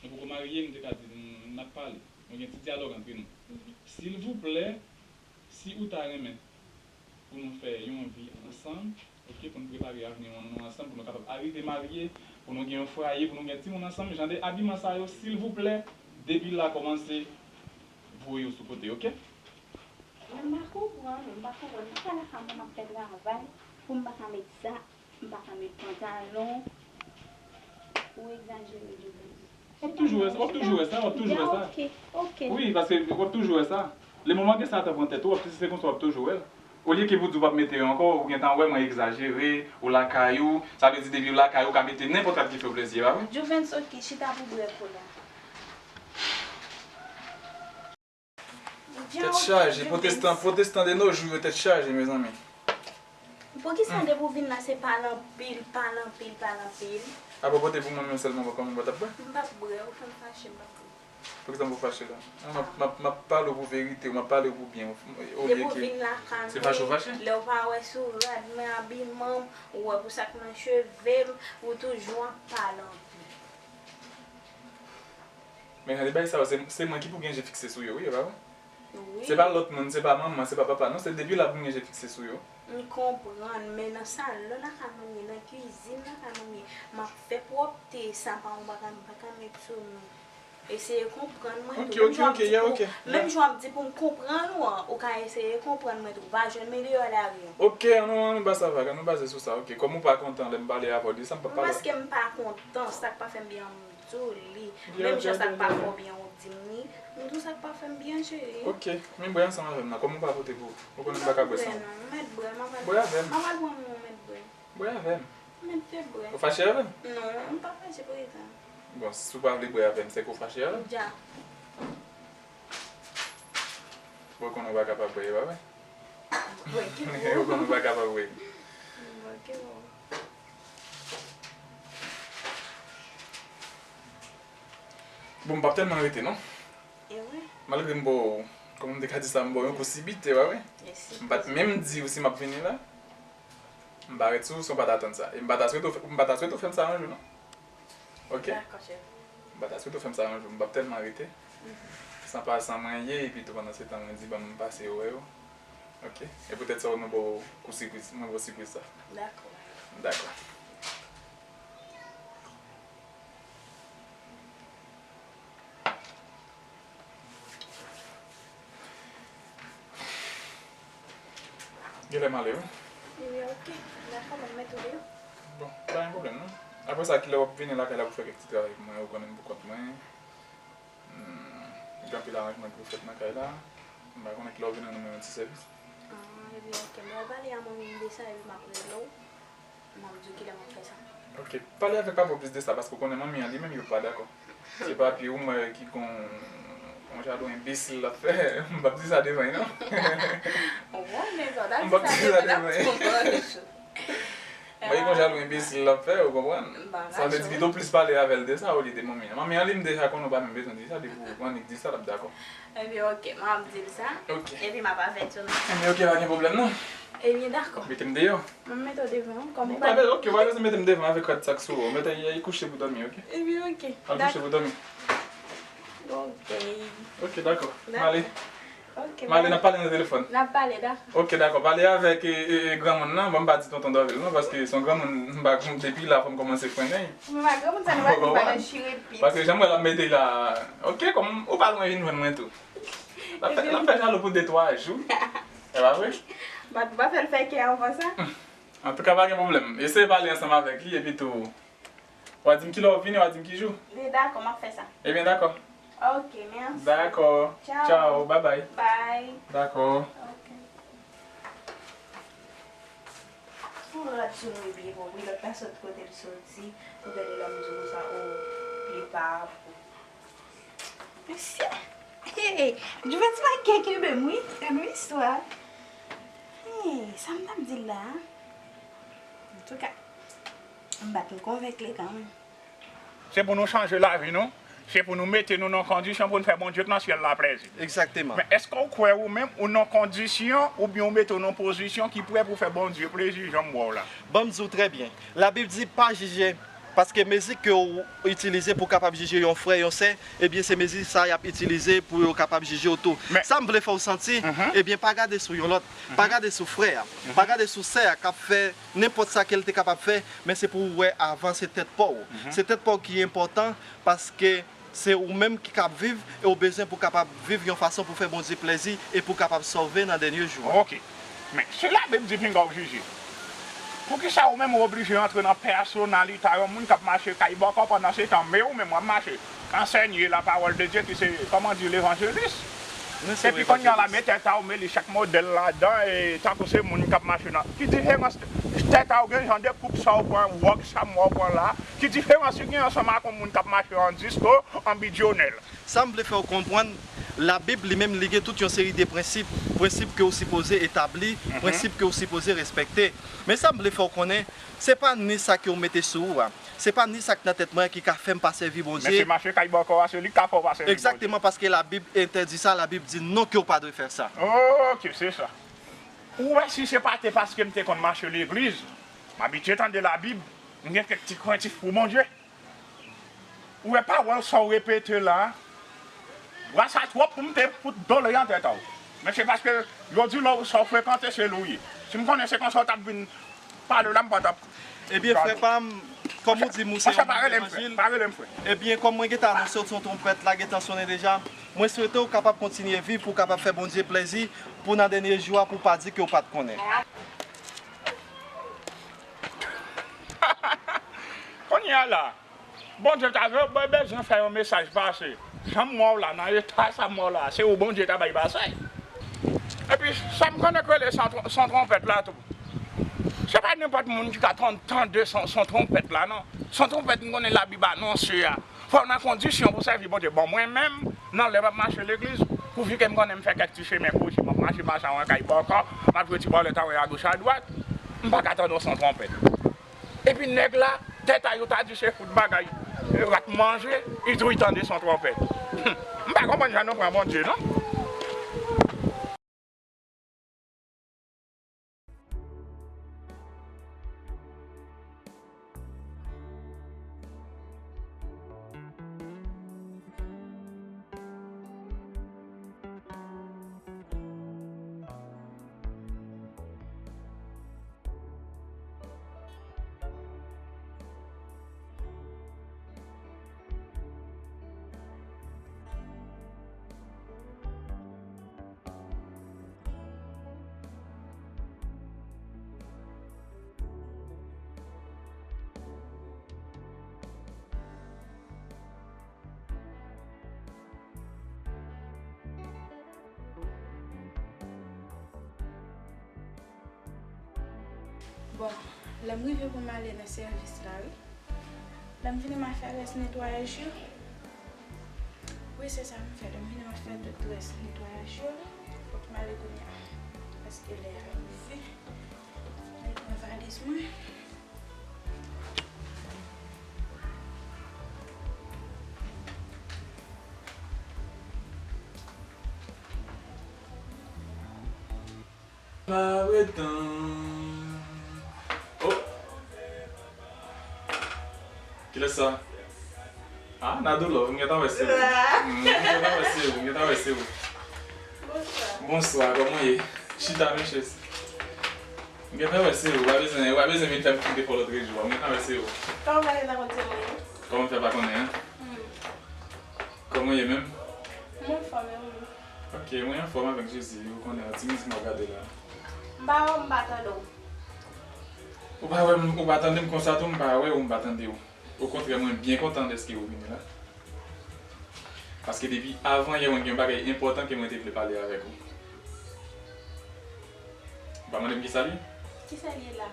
Nou poko marye, m te ka di, n, n ap pale. Nou gen ti dyalòg antre nou. Silvouplè, si ou ta renmen pou nou fè yon vi ansanm, Ok, pou nou prepare avni nou ansanm, pou nou kapab arive marye, pou nou gen yon fwaye, pou nou gen timoun ansanm. Jan de abiman sa yo, silvouplè, depi la, kòmanse voye yo sou kote, ok? Mwen m pa konprann, m pa konprann. M pa lakay mwen, m ap fè travay, pou m pa ka met sa, m pa ka met pantalon. Ou egzajere, Jovenn. W ap toujou wè sa, w ap toujou wè sa, w ap toujou wè sa. Ok, ok. Wi, paske w ap toujou wè sa. Le moman ke sa t ap pran tèt ou, w ap se konsa w ap toujou wè l. Olye ke pou di w p ap mete yo ankò, ou gentan wè mwen egzajere, ou lakay ou, sa vle di depi w lakay ou ka mete nenpòt rad ki fè w plezi, e pa vre? Jouvens, ok, chita pou bwè kola. Tèt chaje, pwotestan, pwotestan de nos jours yo tèt chaje, mezanmi. Poukisa depi w vin la se pale anpil, pale anpil, pale anpil? Apa w pote pou mwen menm sèlman, kòman mwen t ap bwè? M p ap bwè, ou fè m fache, m p ap bwè. Poukisa m pou fache la? Non, m ap, m ap, m ap pale w pou verite, m ap pale w pou byen. Olye ke. Depi w vin lakay mwen, lè w pa wè sou rad mwen, abiman m, ou wè pou sa k nan cheve m, ou toujou ap pale anpil. Men jan de bagay sa yo, se, se mwen ki pou gen je fikse sou yo, wi, e pa vre? Wi. Se pa lòt moun, se pa manman, se pa papa, non, se depi la pou m gen je fikse sou yo. M konprann, men nan salon lakay manmi, nan kizin lakay manmi, m ap fè pwòpte, sa pa yon bagay m pa ka met sou nou. Eseye konprann mwen tou. Menm jan w ap di pou, menm jan w ap di pou m konprann ou an, ou ka eseye konprann mwen tou. Ou pa jwenn m deyò lari an. Ok, annou, annou ba sa vag, annou baze sou sa, ok. Kòm ou pa kontan lè m pale avè w de sa, m p ap pale. Paske m pa kontan, sa k pa fè m byen an m di w li. Menm jan sa k pa fè w byen ou di m li, m di w sa k pa fè m byen, cheri. Ok, men bwè ansanm avè m nan, kòm ou pa pote pou ou, ou konnen m pa ka bwè san ou. M p ap bwè non, m mèt bwè, m ap al pran, m ap al pran yon mèt bwè. Bwè avè m. Mèt fè bwè. Ou fache avè m? Non, m pa fache prezan. Bon, si w pa vle bwè avè m, se ke w fache avè m? Dja. Bon, konnen w pa kapab bwè, e pa vre? Ou konnen w pa kapab bwè. Bon, m p ap tèlman rete, non. Malgre m ba w, kòman m te ka di sa, m ba w yon kou sibit, e pa vre? M pa t menm di w si m ap vini la. M pa ret sou ou si w pa t atann sa. E m pa ta swete w fè, m pa ta swete w fè m sa yon jou, non. Ok? Dakò, chèf. M pa ta swete w fè m sa yon jou. M p ap tèlman rete. San pa san mwen ye, epi tou pandan se tan mwen di ban m pase wè w. Ok? E poutèt sa mwen ba w kou sipriz, mwen ba w sipriz sa. Dakò. Dakò. Genlè m ale wi. Wi, ok. Dakò, mwen mete w deyò. Bon, pa gen pwoblèm non. Apre sa, kilè w ap vini lakay la pou fè kèk ti travay pou mwen, ou konnen m pou kont mwen. Hmm, gen anpil aranjman ki pou fèt nan kay la. M pa konnen kilè w vini rann mwen yon ti sèvis. Ah, ebyen, ok. Mwen pale a manmi m de sa, epi m ap rele w. M ap di w kilè m ap fè sa. Ok, pale avèk papa w plis de sa, paske w konnen manmi an li menm, yo pa dakò. Se papi w m wè ki gon yon jalou enbesil l ap fè. M p ap di sa devan l non. M p ap di sa devan l. M wè ki gon jalou enbesil l ap fè, ou konprann? Sa vle di pito w plis pale avè l de sa olye de manmi an. Manmi an li m deja konnen w pa menm bezwen di sa, depi w annik di sa, l ap dakò. Ebyen ok, m ap di l sa. Ok. Epi m ap avèti w nan sa. Ebyen ok, pa gen pwoblèm non. Ebyen dakò. Mete m deyò. Mwen mete w devan, kòm ou pa. Bon, pa gen, ok, w pa bezwen mete m devan avèk rad sa k sou ou. Mete, y, y kouche pou dòmi, ok? Ebyen ok. Al kouche pou dòmi. Ok. Ok, dakò. M ale. Ok, m ale, n ap pale nan telefòn. N ap pale, dakò. Ok, dakò. Pale avèk e, e, e, granmoun nan. Bon, m pa di tonton Dòvil non, paske se yon granmoun, m pa, depi la fò m kòmanse frennen. Mwen pa granmoun sa, nou pa di m pa nan chire pit. Paske jan m wè l ap mete la, ok, kòm ou pa lwen vin jwenn mwen tou. L ap fè, l ap fè jalou pou de twa jou. E pa vre? Bat, ou pa fè l fè kè anvan sa? Antouka, pa gen pwoblèm. Eseye pale ansanm avèk li, epi tou, w a di m kilè w ap vini, w a di m ki jou. Li dakò, m ap fè sa. Ebyen, dakò. Ok, mèsi. Dakò. Tchao. Tchao, babay. Bay. Dakò. Ok. Fon rad sou mwen byen pwòp, wi, lòt la sot kote l soti, pou gade lè m di w sa, o, li pa pwòp. Mesye! Hey! Jouvens pa gen kenbe m wi, gad yon istwa. Hey, sa m t ap di l la a? Antouka, m pa t konvenk li kanmenm. Se pou nou chanje lavi nou, se pou nou mete nou nan kondisyon pou n fè Bondye k nan syèl la plezi. Egzakteman. Men èske w kwè ou menm ou nan kondisyon oubyen w mete w nan pozisyon ki prè pou fè Bondye plezi jan m wè w la? Ban m di w trè byen. Labib di pa jije Paske mezi ke w itilize pou w kapab jije yon frè, yon sè, ebyen, se mezi sa y ap itilize pou yo kapab jije w tou. Men Sa m vle fè w santi, mhm, ebyen, pa gade sou yon lòt, pa, mhm, gade sou frè a, mhm, pa gade sou sè a k ap fè nenpòt sa ke l te kapab fè, men se pou w wè avan se tèt pa w. Mhm. Se tèt pa w ki enpòtan, paske se ou menm ki k ap viv e w bezwen pou w kapab viv yon fason pou fè Bondye plèzi e pou w kapab sove nan dènye jou a. Ok. Men, si Labib di pinga w jije, poukisa ou menm ou oblije antre nan pèsonalita yon moun k ap mache kay bòkò pandan se tan, men ou menm w ap mache, ansèye lapawòl de Dye ki se, kòman di, levanjelis? Epi kounye a la, men tèt a w, men li chak modèl ladan, e tankou se moun k ap mache nan. Ki diferans tèt a w gen, jan de koup sa w pran, wòk sa mwen w pran la, ki diferans li gen ansanm ak yon moun k ap mache an disko, an bidyonèl? Sa m vle fè w konprann, Labib li menm li gen tout yon seri de prensip, prensip ke w sipoze etabli, mhm, prensip ke w sipoze respekte. Men sa m vle fè w konnen, se pa ni sa ke w mete sou ou a, se pa ni sa k nan tèt mwen an ki ka fè m pa sèvi Bondye. Men se mache kay bòkò a, se li k ka fè w pa sèvi Bondye. Egzakteman, paske Labib entèdi sa, Labib di non ke w pa dwe fè sa. Ok, se sa. Ou wè, si se pa te paske m te konn mache legliz, m abitye tande Labib, m gen kèk ti krentif pou Bondye. Ou wè pawòl sa w repete la, bwa sa twòp pou m te fout dole an tèt a w. Men se paske yo di lè w sa w frekante se li w ye. Si m konnen se konsa w t ap vin pale la, m pa t ap. Ebyen, frè pa m, kòm ou di m ou se yon moun levanjil, pa rele m frè. Ebyen, kòm mwen gentan anonse w se yon twonpèt la gentan sonnen deja, mwen swete w kapab kontinye viv pou w kapab fè Bondye plèzi, pou nan dènye jou a pou w pa di ke w pa t konnen. Kounye a la, Bondye ta vle, mwen bezwen fè yon mesaj pase. Jan m wè w la, nan eta sa m wè w la, se ou Bondye ta bay pase. Epi, sa m konnen k rele son, son twonpèt la tou. Se pa nenpòt moun ki ka tan-, tande son, son twonpèt la, non. Son twonpèt m konnen Labib anonse a. Fò w nan kondisyon pou sèvi Bondye. Bon, mwen menm, nan lè m ap mache legliz, pouvi ke m konnen m fè kèk ti chemen kwochi, m ap mache, mache a yon kay bòkò, m ap jwe ti bòlèt a yon agoch adwat, m pa ka tande yon son twonpèt. Epi nèg la, tèt a yo ta di se fout bagay, e, rat manje, li tou li tande son twonpèt. M pa konprann jan nou pran Bondye, non. Bon, lè m rive pou m ale nan sèvis la, wi. Lè m vini, m a fè rès netwayaj yo. Wi, se sa m fè. Lè m vini, m a fè tout rès netwayaj yo. Fòk m ale kounye a. Paske lè a rive. Mwen pran valiz mwen. Mawetan. Oh. Kilès sa? Ah, Nadou Love, m gentan wè se ou. Ah. Mm, m gentan wè se ou, m gentan wè se ou. Bonswa. Bonswa, kòman w ye? Chita, men chèz. M gentan wè se ou, w pa bezwen, w pa bezwen vin fè m kite fò lòt jou a, m gentan wè se ou. Kòman w gentan konn se mwen? Kòman m fè pa konnen, an? Hmm. Kòman w ye menm? M anfòm, e ou menm? Ok, mwen anfòm avèk Jezi, ou konnen, ti mizik m ap gade la. M pa wè w, m pa tande w. Ou pa wè m, ou pa tande m konsa tou, m pa wè w, m pa tande w. Okontrè, mwen byen kontan dèske ou vini la. Paske depi avan yè, mwen gen yon bagay enpòtan ke mwen te vle pale avèk ou. Ou pa mande m kisa l ye? Kisa l ye la?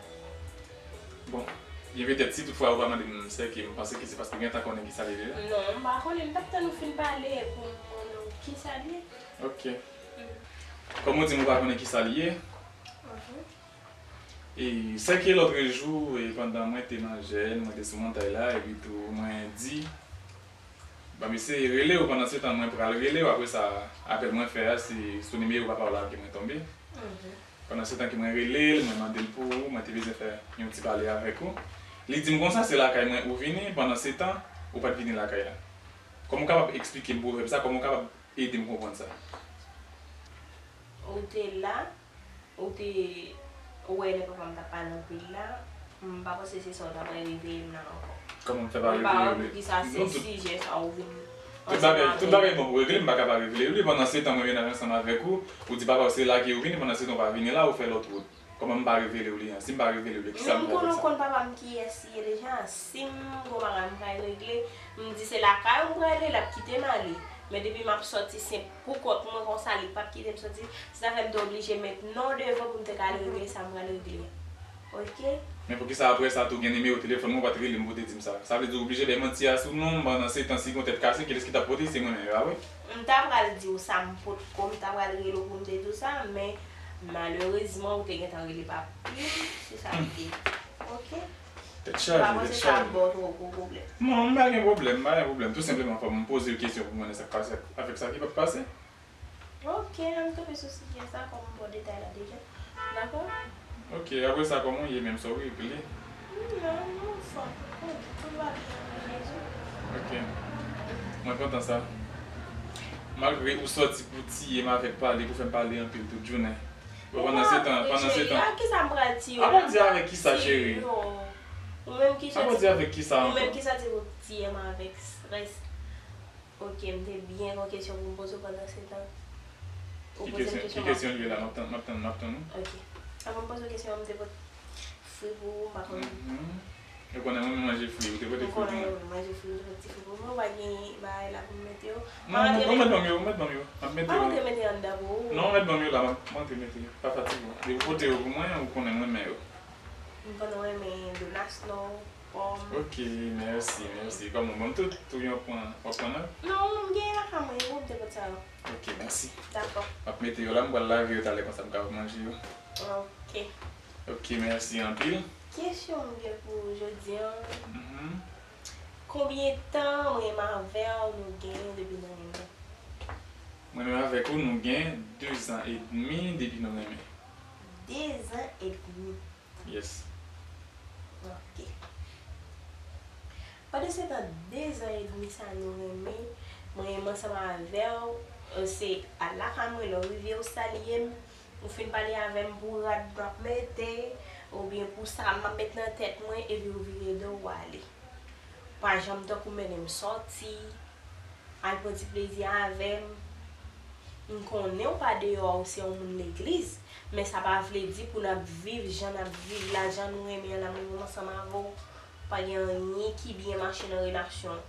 Bon, byen petèt, si toutfwa ou pa mande m, sè ke m panse ke se paske ou gentan konnen kisa l ye la. Non, m pa konnen, m t ap tann ou fin pale pou m mande w kisa l ye. Ok. Mm. Kòm ou di m ou pa konnen kisa l ye, mhm. E sèke lòtrejou, e pandan mwen te nan jèn, mwen te sou montay la, epi tou mwen di, ban m eseye rele w, pandan se tan mwen pral rele w, apre sa, apèl mwen fè a, se sou nimewo papa w la ke mwen tonbe. Mhm. Pandan se tan ke mwen rele l, mwen mande l pou ou, mwen te bezwen fè yon ti pale avèk ou. Li di m konsa, se lakay mwen ou vini, pandan se tan, ou pa t vini lakay la. Kòman w kapab eksplike m pwovèb sa? Kòman w kapab ede m konprann sa? Ou te la, ou te wè lè papa m t ap pale anpil la, m pa panse se sa w ta pral reveye m la ankò. Kòman m fè pa reveye w? Mwen pa wè poukisa se sijè sa ou vin. Tout bagay, tout bagay bon pou regle, m pa ka pa reveye w li. Pandan se tan mwen mennaj ansanm avèk ou, ou di papa w se la ke ou vini, pandan se tan w pa vini la, ou fè lòt wout. Kòman m pa revele w li an? Si m pa revele w li, kisa m fè avèk sa? Mwen m konn, ou konn papa m kiyès li ye deja. Si m gon bagay m pral regle, m di se lakay ou m prale, l ap kite m ale. Men depi m ap sòti senp pou kont mwen konsa, li p ap kite m sòti. Se sa fè m te oblije met non devan pou m te ka al regle sa m pral regle a. Oke? Men poukisa apre sa tou gen nimewo telefòn mwen, ou pa t rele m pou w te di m sa? Sa vle di w oblije bay manti a sou non m, pandan se tan si gon tèt kase, kilès ki t ap pote? Se mwen menm, e pa vre? M ta pral di w sa m potko, m ta pral rele w pou m te di w sa, men malerezman, ou te gentan rele papi m, se sa l te. Oke? Tèt chaje, tèt chaje. M pa panse sa ap ba w twò gwo pwoblèm. Non, m pa gen pwoblèm, m pa gen pwoblèm. Tou senpleman, fò m poze w kesyon pou m konnen sa k pase ak, avèk sa ki p ap pase. Oke, ann kanpe sou sijè sa, kòm m ba w detay la deja. Dakò? Oke, apre sa, kòman w ye menm, sa w regle? Non, non, anfòm. Tout va byen, Jezi. Oke. Mwen kontan sa. Malgre ou sòti pou tiye m avèk pale, pou fè m pale anpil tout jounen. Bon, pandan se tan, pandan se tan. A kisa m pral tiye w la? A, Bondye, avèk kisa, cheri? Ou menm kisa, a, Bondye, avèk kisa ankò? Ou menm kisa ti pou tiye m avèk strès? Oke, m te byen gon kesyon pou m poze w pandan se tan. Ou poze m kesyon, ki kesyon li ye la? M ap tann, m ap tann, m ap tann ou. Oke. Avan m poze w kesyon an, m te pot fri pou ou, m pa konn. Mhm. Ou konnen mwen renmen manje fri, ou te pote fri pou mwen. Ou konnen mwen renmen manje fri, ou te pot ti fri pou mwen, ou pa gen bagay la pou m mete yo. Non, non, non, mete ban m yo, mete ban m yo. M ap mete yo. Pa rantre mete anndan pou ou. Non, mete ban m yo la, m ap, m ap rantre mete yo. Pa fatige w. Depi ou pote yo pou mwen, ou konnen mwen renmen yo. M konn renmen donasyon, pòm. Ok, mèsi, mèsi. Kòman, ban m tout, tou yon pran, w ap pran nan? Non, m genyen lakay mwen, ou te pot sa yo. Ok, mèsi. Dakò. M ap mete yo la, m pral lave yo talè, konsa m kapab manje yo. Ok. Ok, mèsi anpil. Kesyon m gen pou ou jodi an. Mhm. Konbyen tan mwen menm avè w nou gen depi nou renmen? Mwen menm avèk ou, nou gen de zan edmi depi nou renmen. De zan edmi. Yes. Ok. Pandan se tan, de zan edmi sa nou renmen, mwen menm ansanm avè w, se al lakay mwen, lè w rive ou salye m, ou fin pale avè m pou rad m ap mete, oubyen pou sa m ap met nan tèt mwen, epi ou vire do w ale. Pa janm tankou mennen m sòti, al pran ti plezi avè m. M konnen w pa deyò, ou se yon moun legliz, men sa pa vle di pou n ap viv jan n ap viv la, jan nou renmen an la, mwen menm ansanm avè w, pa gen anyen ki byen mache nan relasyon an.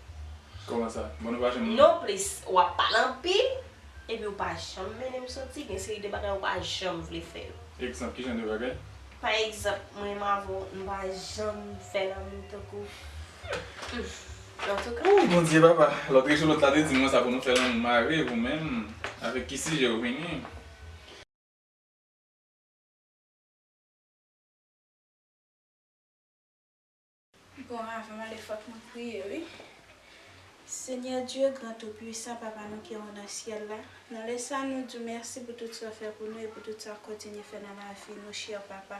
Kòman sa? Bon, nou pa janm... Nonplis, w ap pale anpil, epi ou pa janm mennen m sòti, gen seri de bagay ou pa janm vle fè yo. Egzanp, ki jan de bagay? Pa egzanp, mwen menm avè w, nou pa janm fè lanmou tankou. Hmm. Antouka. Ooh, Bondye, papa. Lòt jou, lòt la te di mwen sa pou nou fè lanmou mare, ou menm, avèk ki sijè ou vini? Bon, avan m ale, fòk mwen priye, wi. Senyè Dye, gran tou pwisan, Papa nou ki anwo nan syèl la, nan lè sa, nou di w mèsi pou tout sa w fè pou nou e pou tout sa w kontinye fè nan lavi nou, chè Papa.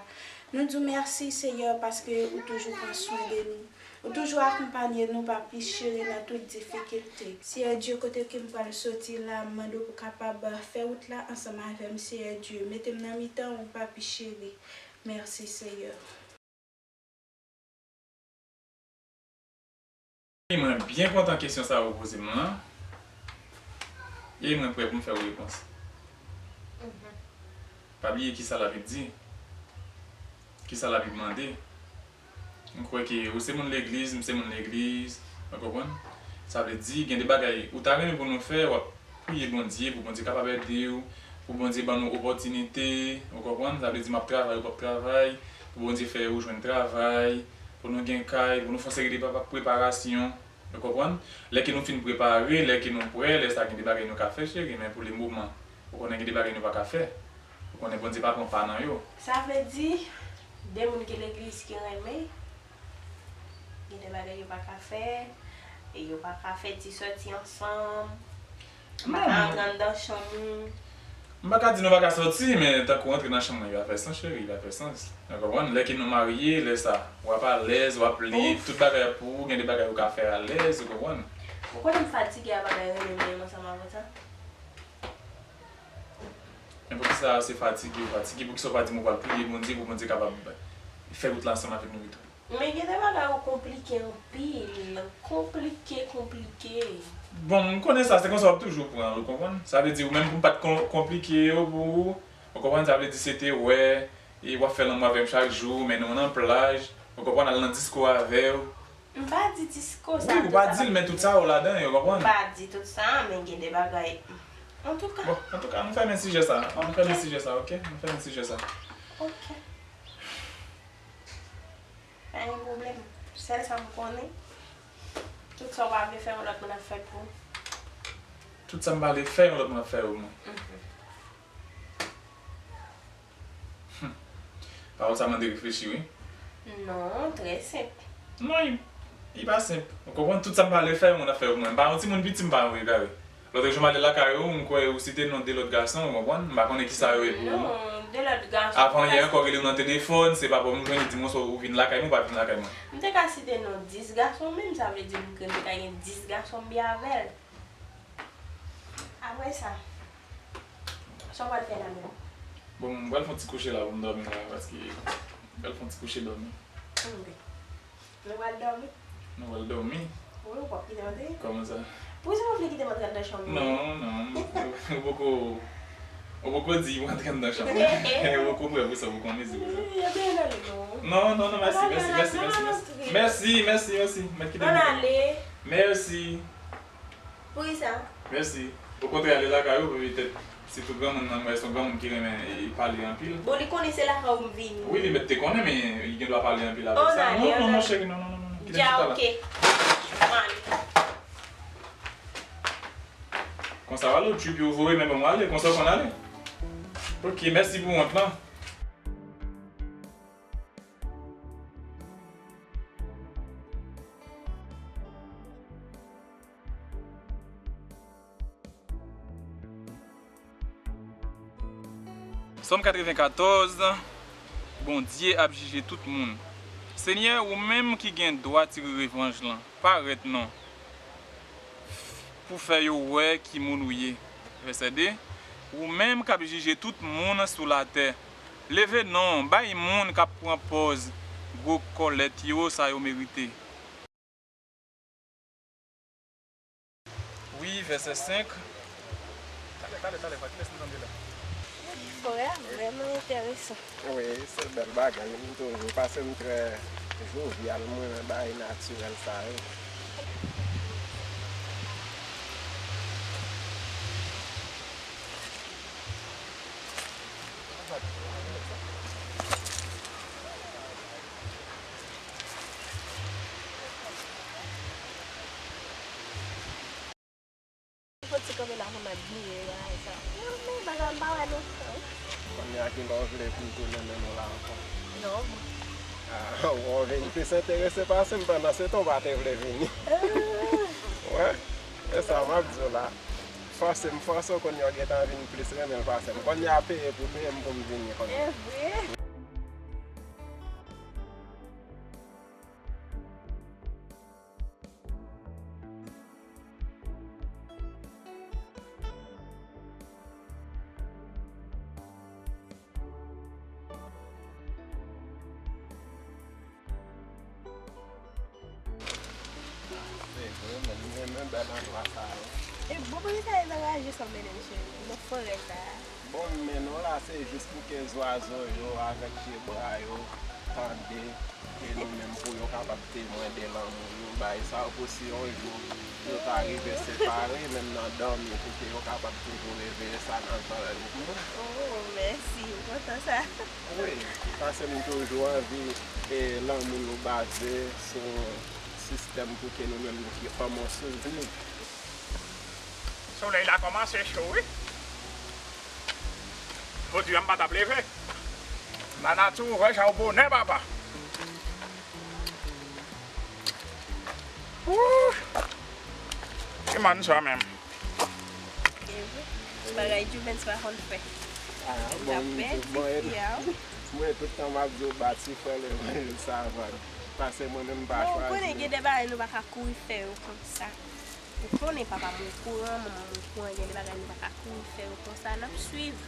Nou di w mèsi, Senyè, paske ou toujou pran swen de nou. Ou toujou akonpanye nou, Papi cheri, nan tout difikilte. Senyè Dye, kote ke m pral soti la, m mande w pou w kapab fè wout la ansanm avè m, Senyè Dye. Mete m nan mitan ou, Papi cheri. Mèsi, Senyè. Mwen byen kontan kesyon sa a ou poze m lan. E mwen prè pou m fè w repons. Mhm. Pa bliye kisa Labib di. Kisa Labib mande. M kwè ke ou se moun legliz, m se moun legliz. Ou konprann? Sa vle di, gen de bagay ou ta renmen pou nou fè, w ap priye Bondye, pou Bondye kapab ede w, pou Bondye ban nou opòtinite, ou konprann? Sa vle di m ap travay, ou p ap travay, pou Bondye fè ou jwenn travay, pou nou gen kay, pou nou fè yon seri de pa-, preparasyon, ou konprann? Lè ke nou fin prepare, lè ke nou prè, lè sa gen de bagay nou ka fè, cheri, men pou le moman, ou konnen gen de bagay nou pa ka fè. Ou konnen Bondye pa pran pa nan yo. Sa vle di, de moun ki legliz ki renmen, gen de bagay yo pa ka fè, e yo pa ka fè ti sòti ansanm, yo pa ka antre anndan chanm. M pa ka di nou pa ka sòti, men tankou antre nan chanm mwen, li pa fè sans, cheri, li pa fè sans. Ou konprann? Lè ke nou marye, lè sa, w ap alèz, w ap lib, tout bagay ap pou ou, gen de bagay ou ka fè alèz, ou konprann? Ou konnen m fatige a bagay rele menm ansanm avè sa. Men poukisa se fatige ou fatige? Poukisa ou pa di m ou pral priye Bondye pou Bondye kapab fè wout la ansanm avèk nou tou? Men gen de bagay ou konplike anpil. Konplike, konplike. Bon, m konnen sa, se konsa w ap toujou pran l, ou konprann? Sa vle di, ou menm pou m pa t kon-, konplike yo pou ou, ou konprann? Sa vle di, se te wè, e w ap fè lanmou avè m chak jou, mennen w nan plaj, ou konprann? Al nan disko avè w. M pa di disko sa. Wi, ou pa di l, men tout sa yo ladan, ou konprann? M pa di tout sa, men gen de bagay. Antouka. Bon, antouka, nou fèmen sijè sa. Nou fèmen sijè sa, oke? Nou fèmen sijè sa. Oke. Pa gen pwoblèm. Sèl sa m konnen, tout sa w pa vle fè, yon lòt moun ap fè pou ou. Tout sa m pa vle fè, yon lòt moun ap fè pou mwen. Mhm. Hmm. Pawòl sa mande reflechi, wi. Non, trè senp. Non, li, li pa senp. Ou konprann, tout sa m pa vle fè, yon moun ap fè pou mwen. M pa yon timoun piti, m pa yon egare. Lòt jou m ale lakay ou, m kwè ou site non de lòt gason, ou konprann? M pa konnen kisa yo ye pou ou. Non, de lòt gason. Avan yè ankò, rele w nan telefòn, se papa m jwenn, li di m konsa ou vin lakay mwen, ou pa vin lakay mwen. M te ka site non dis gason menm, sa vle di m te ka gen dis gason m byen avè l. Apre sa, sa w pral fè la menm? Bon, m pral fè yon ti kouche la pou m dòmi la, paske m pral fè yon ti kouche dòmi. Ok. Nou pral dòmi? Nou pral dòmi. Wi, ou p ap kite m antre? Kòman sa? Poukisa w vle kite m antre anndan chanm nan? Non, non, ou poko, ou poko di pou antre anndan chanm nan. Ou poko prè pou sa, ou poko mezi pou sa. Ebyen, n ale non. Non, non, non, mèsi, mèsi, mèsi, mèsi, mèsi. Mèsi, mèsi, mèsi. Mèt kite m. Ann ale. Mèsi. Poukisa? Mèsi. Okontrè, ale lakay ou, petèt, sitou granmoun nan, mwen se yon granmoun ki renmen, e, pale anpil. Bon, li konnen se lakay ou m vini. Wi, li mèt te konnen, men li gen dwa pale anpil avèk sa. Non, non, non, cheri, non, non, non, non. Kite m chita la. Dja, oke. M ale. Konsa w ale, w trip yo voye, men bon, w ale, konsa w konn ale. Oke, mèsi pou wont lan. Sòm katrevenkatòz, Bondye ap jije tout moun. Senyè, ou menm ki gen dwa tire revanj lan, parèt non. Pou fè yo wè ki moun ou ye. Vèsè de, ou menm k ap jije tout moun sou latè, leve non, bay moun k ap pran pòz gwo kòlèt yo sa yo merite. Wi, vèsè senk. Talè, talè, talè, pa kilès m tande la? Frè, vrèman enteresan. Wi, se bèl bagay, m toujou pase m trè jovyal, mwen renmen bagay natirèl sa yo. Fò ti kanpe la pou m admire bagay sa. Men, men, bagay m pa wè non. Kounye a ki lè w vle pou m tounen menm w la ankò? Non. Ah, w vin plis enterese pase m, pandan se tan w pa te vle vini. Wè, e sa m ap di w la. Fòse m fòse w, kounye a w gentan vin plis renmen l pase m. Kounye a peye pou peye m pou m vini kounye a. E vre? Se vre, men m renmen bèl andwa sa yo. E bon, poukisa e anraje sa w mennen m, cheri, nan forè sa a? Bon, m mennen w la, se jis pou ke zwazo yo avèk jebra yo tande, e nou menm pou yo kapab temwen de lanmou nou bay sa yo, pou si yon jou nou ta rive separe, menm nan dòmi, pou ke yo kapab toujou reveye sa nan zòrèy nou. Oh, mèsi, m kontan sa. Wi, paske m toujou anvi, e, lanmou nou baze sou sistèm pou ke nou menm nou ki kòm yon souvni. Solèy la kòmanse cho, wi. Jodi a, m pa t ap leve. Lanati ouvè jan w bonè, papa. Wouch! Ki mòn sa menm? Bagay Juvens pa konn fè. Ah, bon, bon, mwen tout tan m ap di w ba ti frè l sa va. Paske mwen menm m pa chwazi. Bon, ou konnen gen de bagay nou pa ka kouri fè yo konsa. Ou konnen papa m okouran, manman m okouran, gen de bagay nou pa ka kouri fè yo konsa, n ap swiv.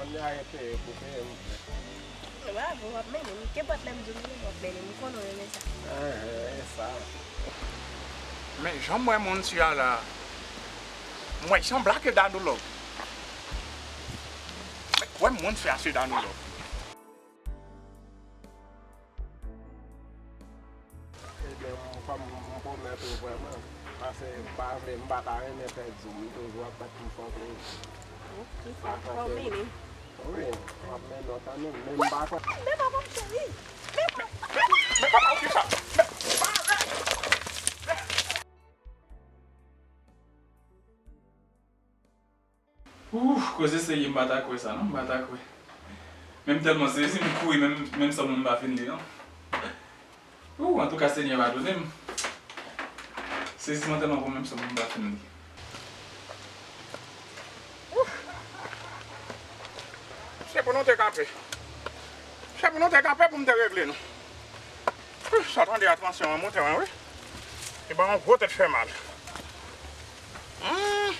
Kounye a e peye pou peye m. Bravo, w ap mennen m. Kenpòt lè m di w mennen m, w ap mennen m. M konnen w renmen sa. Enhen, e sa. Men jan m wè moun si a la, m wè l sanble ak Dadou Love. Men kwè m moun si a se Dadou Love. Ebyen, m, fò m, m pwomèt ou vrèman. Paske m pa vle, m pa ta renmen pèdi w. M toujou ap bat pou m fè w plezi. Oke, fò m vini. Wi, w ap mennen w kanmenm. Men m pa kwè. Men papa m cheri. Men pa, men, men papa m ki sa? Men, pa, men. Ouf, koze serye, m pa ta kwè sa non, m pa ta kwè. Men m tèlman sezi, m kouri, menm, menm sanm mwen m pa fin li non. Ouf, antouka, Senyè padone m. Sezisman tèlman pran, menm sanm mwen m pa fin li. Ouf. Se pou nou te kanpe. Se pou nou te kanpe pou m te regle nou. Sa tande a tansyon an monte mwen wi. E ban yon gwo tèt fè mal. Hmm.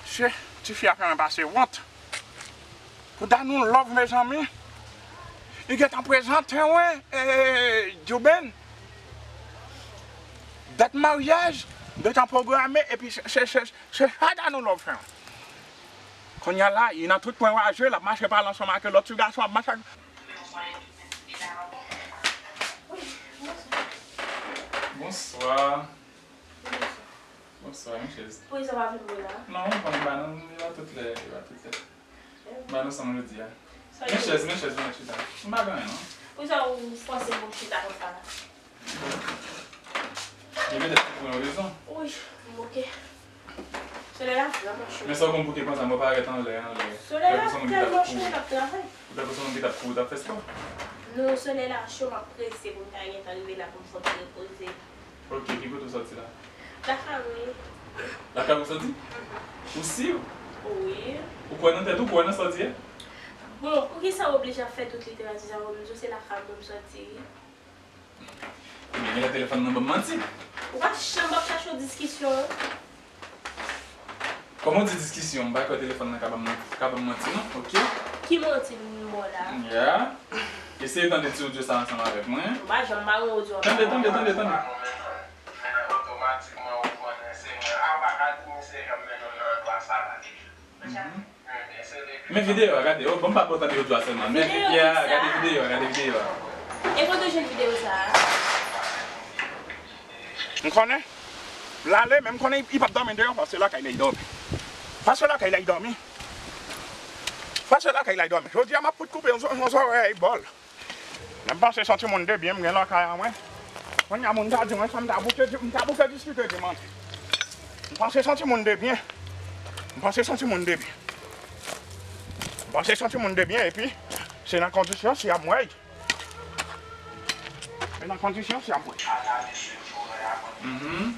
Che, tifi a fè mwen pase wont. Pou Dadou Love mezanmi. Li gentan prezante mwen eh, Djouben. Dat maryaj gentan pwograme epi se, se, se, se sa Dadou Love fè mwen. Kounye a la, li nan tout kwen raje, l ap mache pale ansanm ak lòt ti gason, ap mache ak. Bonswa. Bonswa, men chèz. Poukisa w pa vin bò la? Non, m konn bannann, li la tout lè, li la tout lè. Bannann ansanm jodi a. Men chèz, men chèz, men chita. M pa gen anyen non. Poukisa w fòse pou m chita konsa la? Gen petèt ou pran rezon. Wi, m oke. Solèy la vrèman cho. Men sa w konn bouke konsa, mwen parèt anlè, anlè. Solèy la tèlman cho, m t ap travay. Ou tankou se yon moun ki t ap kouri, t ap fè spò. Non, solèy la cho, m ap prese pou m ta gentan rive la pou m fè m repoze. Ok, ki kote w soti la? Lakay mwen. Lakay ou soti? Mhm. Ou si? Wi. Ou kwè nan tèt ou, ou kwè nan sa w di a? Bon, poukisa w oblije ap fè tout literati sa pou m di w se lakay mwen m soti? Ebyen, genlè telefòn nan ban m manti. Ou pa janm ap chache yon diskisyon. Kòman w di diskisyon? M pa kwè telefòn nan ka ban m, ka ban m manti non, ok? Ki manti m ba w la? Ya. Eseye tande ti odyo sa ansanm avèk mwen. M pa janm ba w odyo. Tande, tande, tande, tande. Men otomatikman ou konnen se mwen. A, ou pa ka di misye janm mennen w nan andwa sa la deja. Mhm. Men videyo a, gade, oh, bon, m pa kontan videyo a sèlman. Men, ya, gade videyo a, gade videyo a. E kote w jwenn videyo sa a? M konnen. L ale, men m konnen li p ap dòmi deyò, pase lakay la li dòmi. Pase lakay la li dòmi. Pase lakay la li dòmi. Jodi a, m ap fout koupe yon, yon zòrèy bòl. Lè m panse se yon timoun de byen m gen lakay an mwen. Kounye a moun ta di mwen sa m ta bouke di, m ta bouke diskite di manti. M panse se yon timoun de byen. M panse se yon timoun de byen. M panse se yon timoun de byen epi se nan kondisyon si ap mwèy. Se nan kondisyon si ap mwèy. Mhm.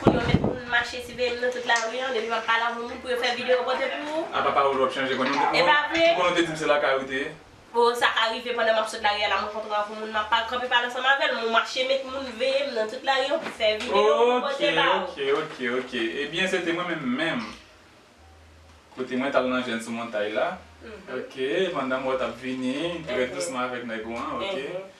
Kounye a w met moun mache siveye m nan tout lari an, depi m ap pale avè w moun pou yo fè videyo pote pou ou. A pa pawòl w ap chanje konnen. E pa vre. Ou konnen w te di m se lakay ou te ye. Bon, sa ka rive pandan m ap sot lari a la, mwen kontre ak yon moun, m ap pa kanpe pale ansanm avè l, mwen mache met moun veye m nan tout lari an pou fè videyo pou pote ba ou. Ok, ok, ok, ok. Ebyen, se te mwen menm menm. Kote mwen t al nan jèn sou montay la. Mhm. Ok, pandan m wè w t ap vini, trè dousman avèk nèg ou an, ok. Mhm.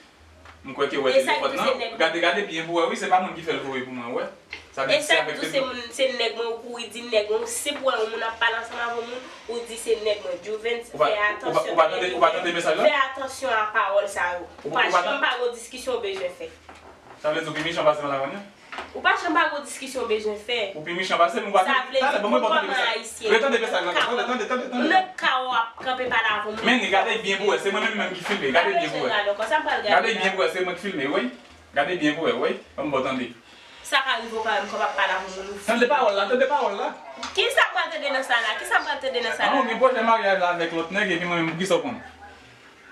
M kwè ke w wè telefòn nan. Gade, gade byen pou wè, wi, se pa mwen ki fè l voye pou mwen, wè. Sa vle di se avèk telefòn. Se moun, se nèg mwen ou kouri di nèg mwen, ou senp wè yon moun ap pale ansanm avè yon moun, ou di se nèg mwen. Juvens, fè atansyon. Ou pa tande, ou pa tande mesaj la? Fè atansyon a pawòl sa yo. Ou pa janm pa gon diskisyon ou bezwen fè. Sa vle di ou pi mechan pase m la kounye a? Ou pa janm pa gon diskisyon ou bezwen fè. Ou pi mechan pase m, ou pa tande. Sa vle di pou kòman ayisyen. Tande mesaj la, tande, tande, tande, tande. Nan ka w ap kanpe pale avè moun. Men gade byen pou wè, se mwen menm menm ki filme, gade byen pou wè. Gade byen pou wè, se mwen ki filme, wi. Gade byen pou wè, wi. Ban m ba w tande. Sa ka rive w pa menm kòb ap pale avè moun ou. Tande pawòl la, tande pawòl la. Kisa m pral tande nan sa la? Kisa m pral tande nan sa la? An, ou gen pwojè maryaj la avèk lòt nèg, epi mwen menm, poukisa w pran m?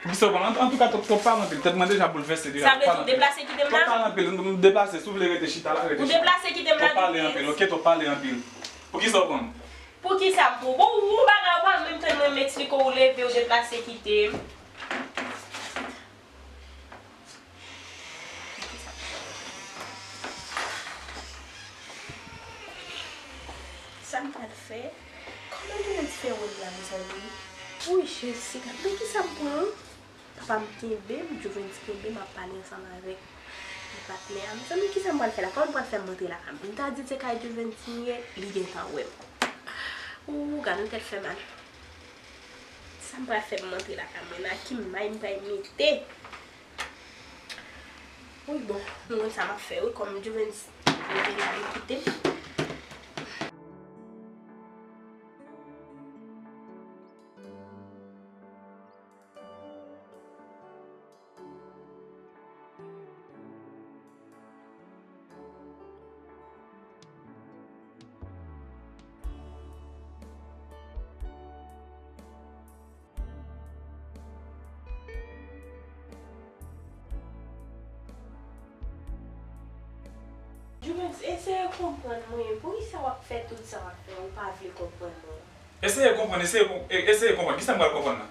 Poukisa w pran? An, antouka, twòp, twòp pale anpil. Tèt mwen deja boulvèse deja. Sa vle di w deplase kite m la? Twòp pale anpil. M deplase, sou vle rete chita la, rete chita. Ou deplase kite m la, Juvens? Twòp pale anpil, oke? Twòp pale anpil. Poukisa w pran? Poukisa m pran? Bon, ou bagay ou pa menm tann mwen m eksplike w, ou leve, ou deplase kite m. Sa m pral fè? Kòman Juvens fè wòl la, mezanmi? Wi, Jessica, men kisa m pran? Papa m kenbe m, Juvens kenbe m, ap pale ansanm avèk patnè a. Mezanmi, kisa m pral fè la? Kòman m pral fè m rantre lakay m? M ta di l se kay Juvens m ye, li gentan wè m. Ou, gad yon tèt fè mal. Sa m pral fè m rantre lakay mwen la, ki may m pral mete? Wi, bon, nou konn sa m ap fè, wi, kòm Juvens vin la, li kite m. Juvens, eseye konprann mwen. Poukisa w ap fè tout sa w ap fè? Ou pa vle konprann mwen. Eseye konprann, eseye kon-, e-, eseye konprann. Kisa m pral konprann la?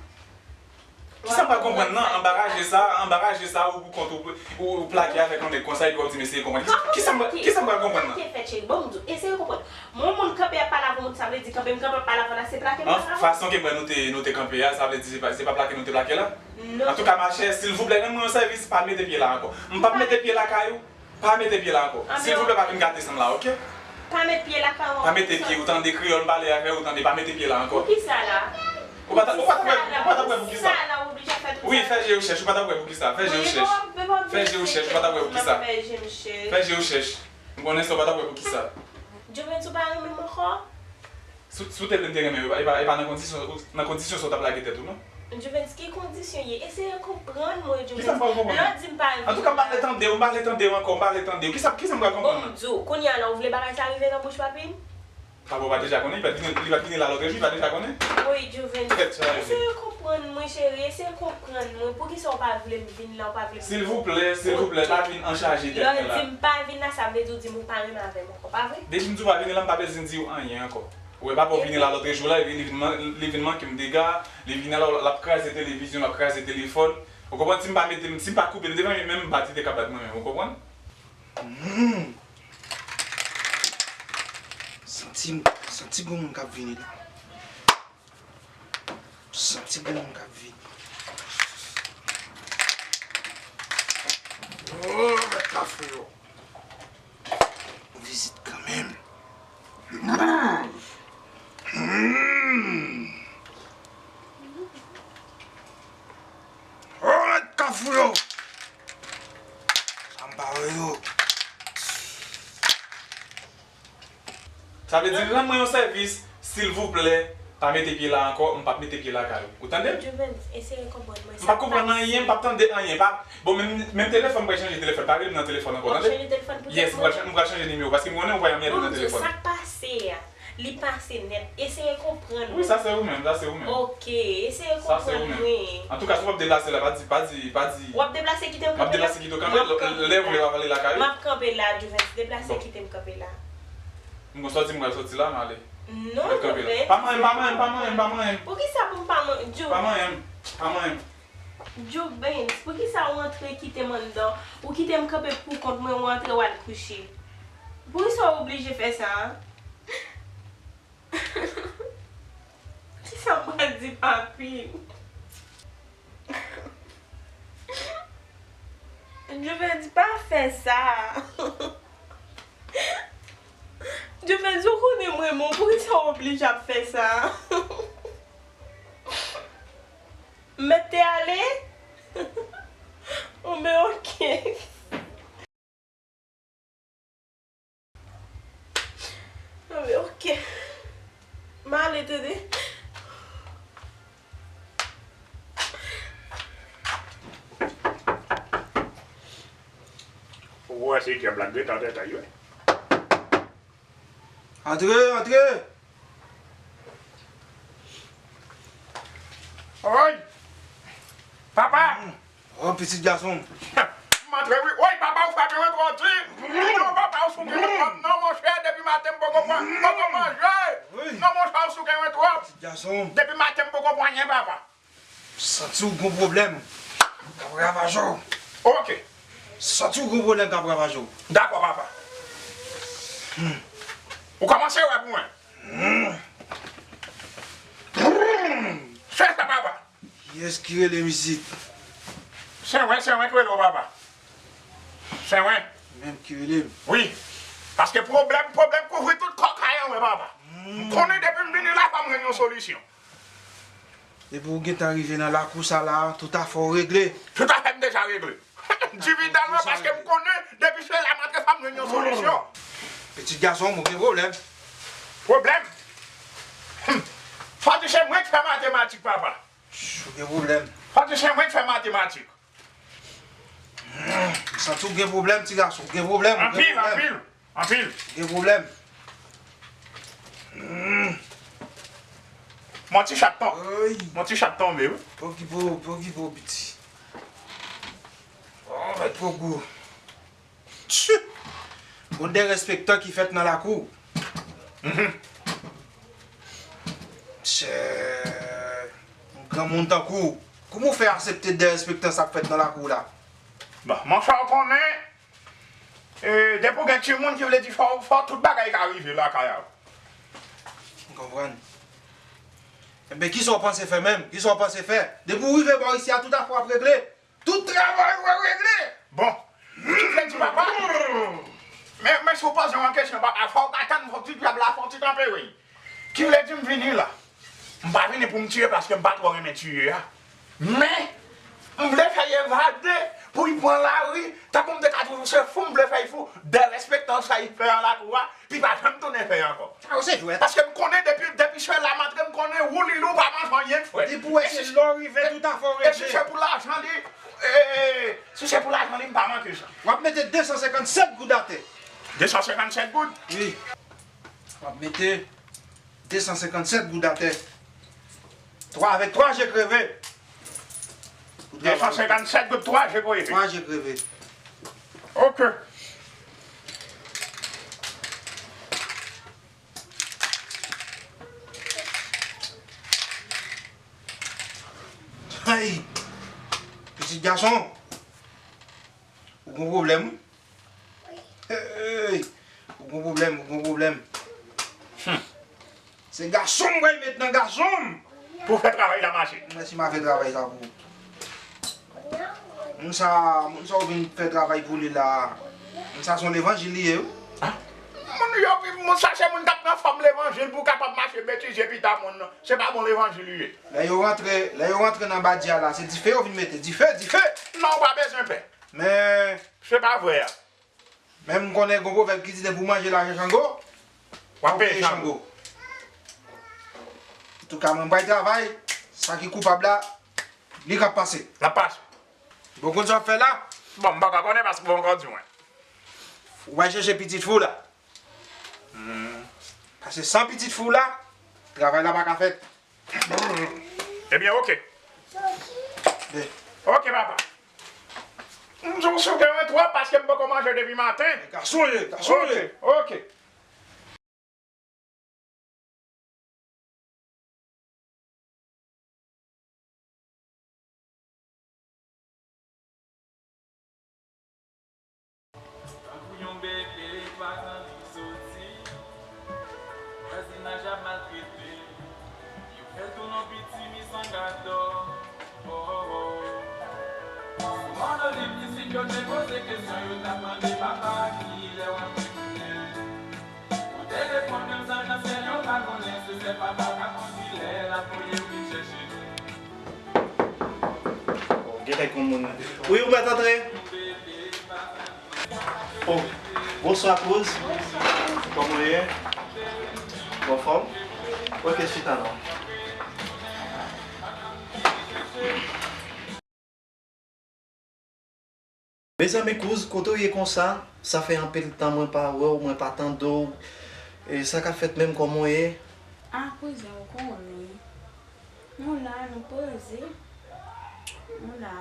Kisa m pral konprann nan? Anbaraje sa, anbaraje sa, ou pou kont ou, ou, ou plake avèk yon nèg konsa, epi w ap di m eseye konprann. Kisa, kisa m pral, kisa m pral konprann nan? Kòman sa te fèt, cheri? Bon, m di w, eseye konprann. Mwen, yon moun kanpe ap pale avè w, sa vle di kanpe m kanpe ap pale avè w la, se plake m pral avè w? Fason ke mwen nou te, nou te kanpe a, sa vle di se pa, se pa plake nou te plake la? Non. Antouka, machè, silvouplè, rann mwen yon sèvis, pa mete pye la ankò. M p ap mete pye lakay ou. Pa mete pye la ankò. Silvouplè, pa vin gate san m la, oke? Pa met pye la, pa. Pa mete pye, ou tande kreyòl m pale avè w, ou tande, pa mete pye la ankò. Poukisa la? Ou pa ta, ou pa ta wè, ou pa ta wè poukisa? Poukisa la, ou oblije fè tout sa? Wi, fè je w chèch, ou pa ta wè poukisa? Fè je w chèch. Fè je w chèch, ou pa ta wè poukisa? Fè je w chèch. Fè je w chèch. M konnen sa, ou pa ta wè poukisa? Juvens, ou pa renmen m ankò? Si, si w te vle m te renmen w, e pa, e pa nan kondisyon, nan kondisyon sa w t ap lage tèt ou, non? Juvens, ki kondisyon ye? Eseye konprann mwen, Juvens. Kisa m pral konprann? Lè w di m pa vin. Antouka, m pa vle tande w, m pa vle tande w ankò, m pa vle tande w. Kisa, kisa m pral konprann nan? Bon, m di w, kounye a la, ou vle bagay sa rive nan bouch papi m? Papa w pa deja konnen, li pa t vini, li pa t vini la lòtrejou, li pa deja konnen? Wi, Juvens. Tèt chaje. Eseye konprann mwen, cheri, eseye konprann mwen. Poukisa w pa vle m vin la, w pa vle m vin? Silvouplè, silvouplè, pa vin anchaje tèt mwen la. Lè w di m pa vin la, sa vle di w di m ou pa renmen avè m ankò, pa vre? Depi m di w pa vini la, m pa bezwen di w anyen ankò. Ou wè papa w vini la lòtrejou la, li vin man-, li vin manke m dega, li vini la, l ap kraze televizyon, l ap kraze telefòn. Ou konprann? Si m pa mete m, si m pa koupe l devan, menm bat li te ka bat mwen menm, ou konprann? Hmm. Santi, santi gon moun k ap vini la. Santi gon moun k ap vini. Oh, mèt kafe yo. Vizit kanmenm. Hmm. Alright, kafou yo. Sa m pa wè yo. Sa vle di, rann mwen yon sèvis, silvouplè, pa mete pye la ankò, m p ap mete pye lakay ou. Ou tande? Juvens, eseye konprann mwen. M p ap konprann anyen, m p ap tande anyen. Pa, bon, menm, menm telefòn, m pral chanje telefòn. Pa rele m nan telefòn ankò, tande? W ap chanje telefòn pou tèt mwen? Yes, m pral cha-, m pral chanje nimewo, paske m konnen ou pa janm rele m nan telefòn. Bon, m di w, sa k pase a? Li pase nèt. Eseye konprann mwen. Wi, sa se ou menm, sa se ou menm. Ok, eseye konprann mwen. Antouka, si w ap deplase la, pa di, pa di, pa di. W ap deplase kite m kanpe la? M ap deplase kite w kanpe. Lè w vle, w ap ale lakay ou. M ap kanpe la, Juvens. Deplase kite m kanpe la. M gon sòti, m pral sòti la, m ale. Non, Juvens. Pa manyen m, pa manyen m, pa manyen m, pa manyen m. Poukisa pou m pa manyen, Juvens? Pa manyen m, pa manyen m. Juvens, poukisa ou antre kite m anndan? Ou kite m kanpe pou kont mwen, ou antre w al kouche. Poukisa w oblije fè sa a? Kisa m pral di papi m? Juvens, pa fè sa. Juvens, ou konnen m renmen w, poukisa w oblije ap fè sa? M mèt te ale? Bon, ben, ok. Bon, ben, ok. M ale, tande. Ou wè se dyab la k rete atè a, wi. Antre, antre! Oy! Papa, Oh, pitit gason m. M antre wi. Woy, papa, ou frape mwen twò di. Non, papa, ou souke mwen twòp. Non, monchè, depi maten m poko pran, poko manje. Non, monchè, ou souke mwen twòp. Pitit gason m. Depi maten m poko pran anyen, papa. Santi w gon pwoblèm k ap ravaje w. Ok. Santi w gon pwoblèm k ap ravaje w. Dakò, papa. Hmm. Ou kòmanse wè pou mwen. Hmm. Fè sa, papa. Kiyès ki rele m isit? Senwen, Senwen ki rele w, papa. Senwen. Menm ki rele m. Wi. Paske pwoblèm, pwoblèm kouvri tout kò kay an, wi, papa. Hmm. M konnen depi m vini la, fò m jwenn yon solisyon. Depi w gentan rive nan lakou sa la, tout afè w regle. Tout afè m deja regle. Dividal mwen, paske m konnen depi se la m antre, fò m jwenn yon solisyon. Pitit gason m, ou gen pwoblèm. Pwoblèm? Hmm. Fò di se mwen k fè matematik, papa. Ou gen pwoblèm. Fò di se mwen k fè matematik. Hmm. M santi w gen pwoblèm, ti gason. Ou gen pwoblèm, ou gen pwoblèm. Anpil, anpil. Anpil. Gen pwoblèm. Hmm. Mon ti chat tonbe. Ay. Mon ti chat tonbe, wi. Pokipo, pokipo, piti. Oh, mèt poko. Tchou! Gon derespektan ki fèt nan lakou. Mhm. Chè, yon granmoun tankou w, kouman w fè aksepte derespektan sa k fèt nan lakou w la? Bon, monchè, w konnen, E, depi w gen timoun ki vle di fò, fò tout bagay ka rive lakay a w. M konprann. Enben, kisa w panse fè menm? Kisa w panse fè? Depi w rive bò isi a, tout afè w ap regle. Tout travay ou ap regle. Bon, ki vle di papa? Men, men si w poze yon kesyon, papa, fò w ka tann, fò ti dyab la fè yon ti tanpe, wi. Ki vle di m vini la. M pa vini pou m tiye paske m pa twò renmen tiye a. Men, m vle fè y evade pou y pran lari, tankou m te ka toujou se fou, m vle fè y fou. Derespektan sa y fè an lakou a, pou y pa janm tounen fè y ankò. Sa yo se jwèt. Paske m konnen depi, depi se la m antre, m konnen ou li li, ou pa manje anyen, frè. Depi w wè se lè w rive, tout afè w regle. E si se pou lajan li, e, si se pou lajan li, m pa manke sa. W ap mete de san senkann sèt goud atè. De san senkann sèt goud? Wi. W ap mete de san senkann sèt goud atè. Twa, avèk twa je kreve. De san senkann sèt goud, twa je kreve. Twa je kreve. Ok. Hey! Pitit gason, ou gon pwoblèm, wi. Hey! Ou gon pwoblèm, ou gon pwoblèm. Hmm. Se gason m pral met nan gason m. Pou fè travay la mache. Mèsi, m a fè travay la pou ou. Moun sa, moun sa ou vin fè travay pou li la. Moun sa se yon levanjil li ye, wi. Ah. Moun yo, moun sa se moun k ap nan fòm levanjil pou kapab mache betize pita moun nan. Se pa bon levanjil li ye. Lè yo rantre, lè yo rantre nan badya la, se dife yo vin mete. Dife, dife! Non, ou pa bezwen pè. Men. Se pa vre a. Men m konnen gon pwovèb ki di depi w manje lajan Jango, w ap peye Jango. Antouka, mwen m pral travay, sa ki koupab la, li k ap pase. L ap pase. Bon, konn sa w ap fè la? Bon, m pa ka konnen paske w poko di mwen. Ou pral chèche pitit fi w la. Hmm. Paske san pitit fi w la, travay la pa ka fèt. Ebyen, oke. Oke, papa. M di w souke mwen twòp paske m poko manje depi maten. Gason ye, gason ye. Oke, oke. Tankou yon bebe pa t annik soti, vwazinaj ap maltrete l. Yo fè l tounen yon piti mi san gadò. Oh, oh. Sou mòn Olimp, disip yo te poze kesyon, yo t ap mande, papa, kilè w ap retounen? Ou te reponn menm jan nan syèl yo pa konnen, se sèl papa w ka konnen kilè l ap voye w vin chèche nou. Oh, gen kèk moun. Wi, ou mèt antre. Oh, bonswa, Kouz. Kòman w ye? Ou anfòm? Ok, chita non. Mezanmi, Kouz, kote w ye konsa? Sa fè anpil tan mwen pa wè w, mwen pa tande w. E sa k ap fèt menm, kòman w ye? Ah, kouzen, ou konnen. Nou la, nou poze. Nou la.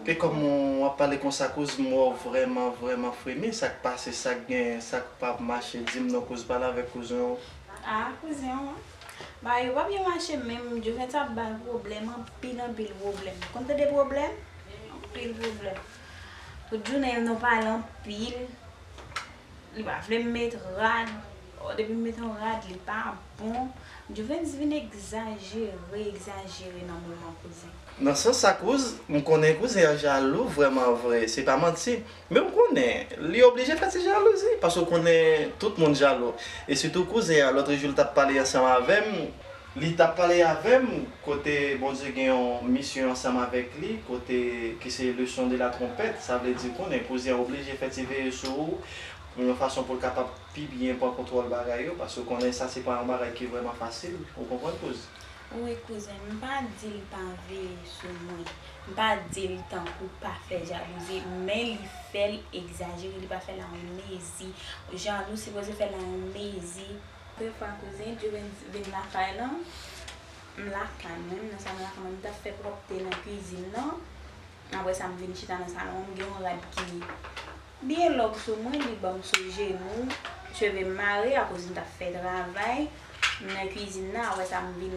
E kòman w ap pale konsa, kouz, m wè w vrèman, vrèman fremi. Sa k pase, sa k gen, sa k pa mache, di m non, kouz, pale avèk kouzen w. Ah, kouzen w, bagay yo pa byen mache menm, Jovens ap ba l pwoblèm, anpil, anpil pwoblèm. Konn tande pwoblèm? Anpil pwoblèm. Tout jounen l nan pale anpil. Li pa vle m met rad. Oh, depi m met yon rad, li pa bon. Jovens vin egzajere, egzajere nan moman, kouzen. Nan sans sa, kouz, m konnen kouzen an jalou vrèman vre, se pa manti. Men m konnen, li oblije fè ti jalouzi, paske w konnen tout moun jalou. E sitou kouzen an, lòt jou l t ap pale ansanm avè m, li t ap pale avè m, kote Bondye gen yon misyon ansanm avèk li, kote ki se leson de la twonpèt, sa vle di konnen kouzen an oblije fè ti veye sou ou, yon fason pou l kapab pi byen pran kontwòl bagay yo, paske w konnen sa se pa yon bagay ki vrèman fasil, ou konprann, kouz? Wi, kouzen, m pa di l pa veye sou mwen, m pa di l tankou pa fè jalouzi, men li fè l egzajere, li pa fè l a yon mezi. Jan nou sipoze fè l a yon mezi. Dèfwa, kouzen, Jovens vin lakay la, m lakay mwen, m nan salon lakay mwen, m t ap fè pwòpte nan kwizin nan. Apre sa, m vin chita nan salon an, m gen yon rad ki byen long sou mwen, li ban m sou jenou, cheve m mare akoz m t ap fè travay. M nan kwizin nan, apre sa, m vin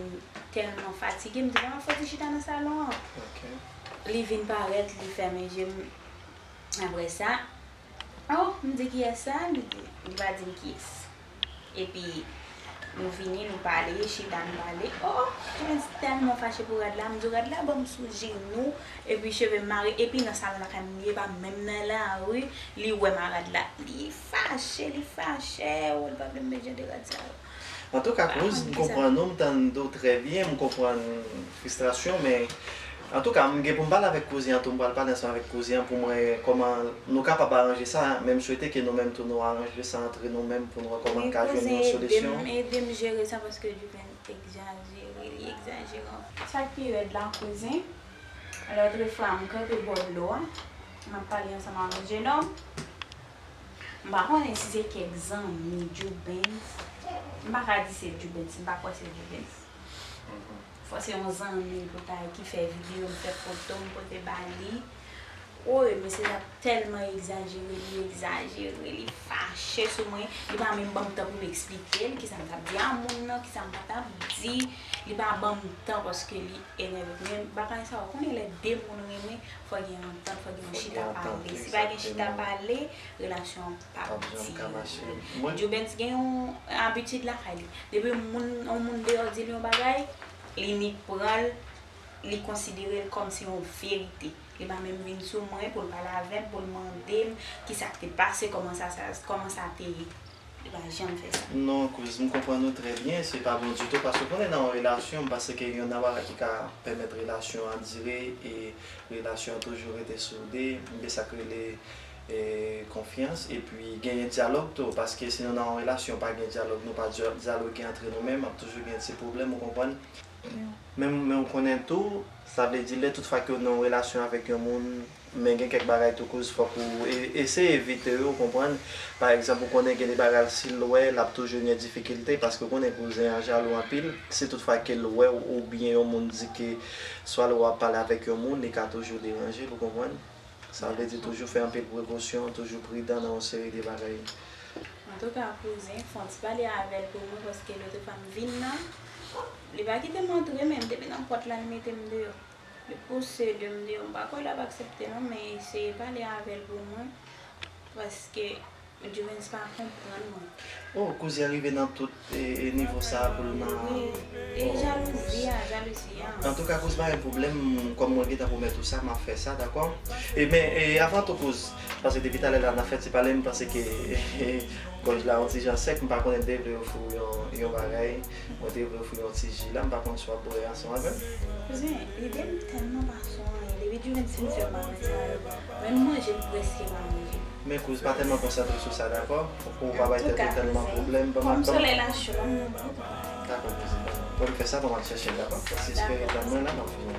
tèlman fatige, m di, "Bon, m ap fè ti chita nan salon an." Ok. Li vin parèt, li fèmen je m. Apre sa, "Oh," m di, "kiyès sa?" Li di, li pa di m kiyès. Epi, nou vini, nou pale, chita, n pale. Oh, Jovens tèlman fache pou rad la, m di, "Rad la ban m sou jenou, epi cheve m mare, epi nan salon lakay m li ye, pa menm nan lari, li wè m a rad la." Li fache, li fache, oh, li pa vle m met jan de rad sa yo. Antouka, kouz, m konprann ou, m tande w trè byen, m konprann fristrasyon, men antouka, m gen pou m pale avèk kouzen an tou, m pral pale ansanm avèk kouzen an pou m wè kòman nou kapab aranje sa, men m swete ke nou menm tou nou aranje sa antre nou menm pou n wè kòman n ka jwenn yon solisyon. Wi, kouzen, ede m, ede m jere sa paske Jovens egzajere, li egzajere anpil. Sa k pi rèd la, kouzen, lòt fwa, m kanpe bò dlo a, m ap pale ansanm avèk jenòm. M pa konnen si se kèk zanmi Jovens. M pa ka di se Jovens, m pa kwè se Jovens. Fò se yon zanmi pou ta ki fè videyo, m fè foto, m pote ba li. Woy, mesye sa tèlman egzajere, li egzajere, li fache sou mwen. Li pa menm ban m tan pou m eksplike l kisa m t ap di a moun nan, kisa m pa t ap di. Li pa ban m tan paske li enève. Men bagay sa, ou konnen lè de moun renmen, fò gen antant, fò gen yon chita pale. Si pa gen chita pale, relasyon an p ap dire. Jovens gen yon abitid lakay li. Depi moun, yon moun deyò di l yon bagay, li nik pran l, li konsidere l kòm se yon verite. Li pa menm vin sou mwen pou l pale avè m, pou l mande m kisa k te pase, kòman sa, sa, kòman sa te ye. Li pa janm fè sa. Non, kouz, m konprann ou trè byen, se pa bon ditou, paske w konnen nan yon relasyon, m panse ke youn nan bagay ki ka pèmèt relasyon an dire, e relasyon an toujou rete soude, gen sa k rele, e, konfyans, epi genyen dyalòg tou, paske si nou nan yon relasyon, pa gen dyalòg, nou pa dya-, dyaloge antre nou menm, ap toujou gen ti pwoblèm, ou konprann? Men, men w konnen tou, sa vle di lè tout fwa ke w nan yon relasyon avèk yon moun, men gen kèk bagay tou kouz fòk ou e-, eseye evite yo, w konprann? Pa egzanp, ou konnen gen de bagay si l wè, l ap toujou gen difikilte, paske w konnen kouzen an jalou anpil. Si tout fwa ke l wè w oubyen yon moun di ke swa l wè w ap pale avèk yon moun, li ka toujou deranje l, ou konprann? Sa vle di toujou fè anpil prekosyon, toujou pridan nan yon seri de bagay. Antouka, kouzen, fè yon ti pale avè l pou mwen, paske lòt fwa m vin nan, li pa kite m antre menm, depi nan pòt la, li mete m deyò. Li pouse de m deyò, m pa kwè l ap aksepte non, men eseye pale avè l pou mwen, paske Jovens pa konprann mwen. Oh, kouzen rive nan tout e, e nivo sa a pou l nan. Wi, e jalouzi a, jalouzi a. Antouka, kouz, pa gen pwoblèm, kòm mwen gentan pwomèt ou sa, m ap fè sa, dakò? E men, e avan tou, kouz, paske depi talè la, n ap fè ti pale, m panse ke, gòj la yon ti jan sèk, m pa konnen, m te vle ofri w yon, yon bagay, mwen te vle ofri w yon ti ji la, m pa konn si w ap bwè ansanm avè m. Kouzen, ide m tèlman pa sou anyen, depi Jovens fin fè m bagay sa yo, menm manje, m prèske pa manje. Men kouz, pa tèlman konsantre sou sa, dakò? Pou w pa bay tèt ou tèlman pwoblèm. Ban m, ban m, dakò, kouzin, ban m, ban m fè sa, ban m al chèche l, dakò? Paske espere tann mwen la, m ap vini.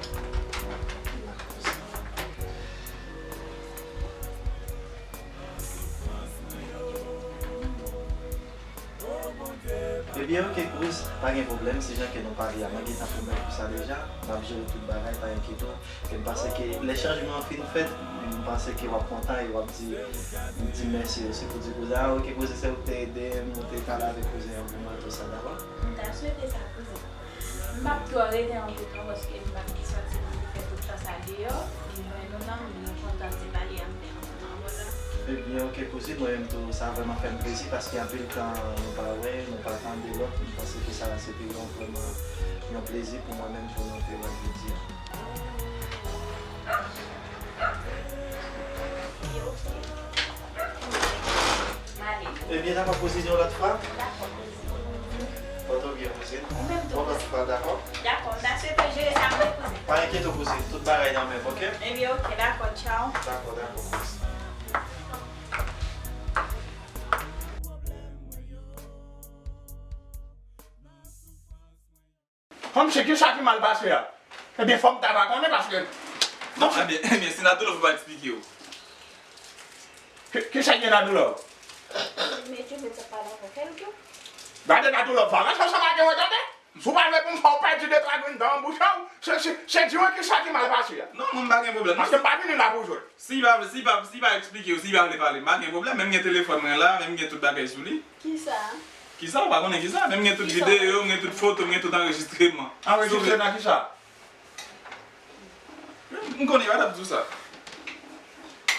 E Ebyen, oke, Cruz, pa gen pwoblèm, se jan ke nou pale a, mwen gentan pwomèt ou sa deja, m ap jere tout bagay, pa enkyete w. E m panse ke lè chanjman an fin fèt, m panse ke w ap kontan e w ap di, di mèsi osi pou di kouzen, ah, oke, kouzen, se ou ki te ede m, ou te pale avèk kouzen an pou mwen, tou sa, dakò? M ta swete sa, kouzen. M p ap twò rete anpil non, paske m p ap santi m anvi fè tout tan sa deyò. M jwenn ou la, m kontan se pale a m te ansanm avè w la. Ebyen, oke, kouzin, mwen menm tou, sa vrèman fè m plezi, paske anpil tan nou pa wè, nou pa tande lòt. M panse ke sa se te yon vrèman yon plezi pou mwen menm pou nou te wè jodi a. Ebyen, dakò, kouzin, yon lòt fwa. Dakò, kouzin. Pòte w byen, kouzin. Ou menm tou, kouzin. Yon lòt fwa, dakò? Dakò, m ta swete w jere sa pou mwen, kouzin. Pa enkyete w, kouzin. Tout bagay nan men m, oke? Ebyen, oke, dakò, tchaw. Dakò, dakò, kouzin. Kòmsi, kisa ki mal pase a? Ebyen, fò m ta va konnen paske. Non, ebyen, ebyen, si Nadolov pa eksplike w. Ki, kisa ki gen Nadolov? Gade Nadolov, pa rantre ansanm ak yo, tande? Si w pa vle pou m fè w pèdi de twa grenn dan nan bouch ou, se, se, se di mwen kisa ki mal pase a. Non, mwen m pa gen pwoblèm. Paske m pa vini la pou jwe. Si pa, si pa, si pa eksplike w, si pa vle pale, m pa gen pwoblèm. Men m gen telefòn mwen la, men m gen tout bagay sou li. Kisa? Kisa? Ou pa konnen kisa? Men m gen tout videyo, m gen tout foto, m gen tout anrejistreman. Anrejistre nan kisa? M konnen pa t ap di w sa.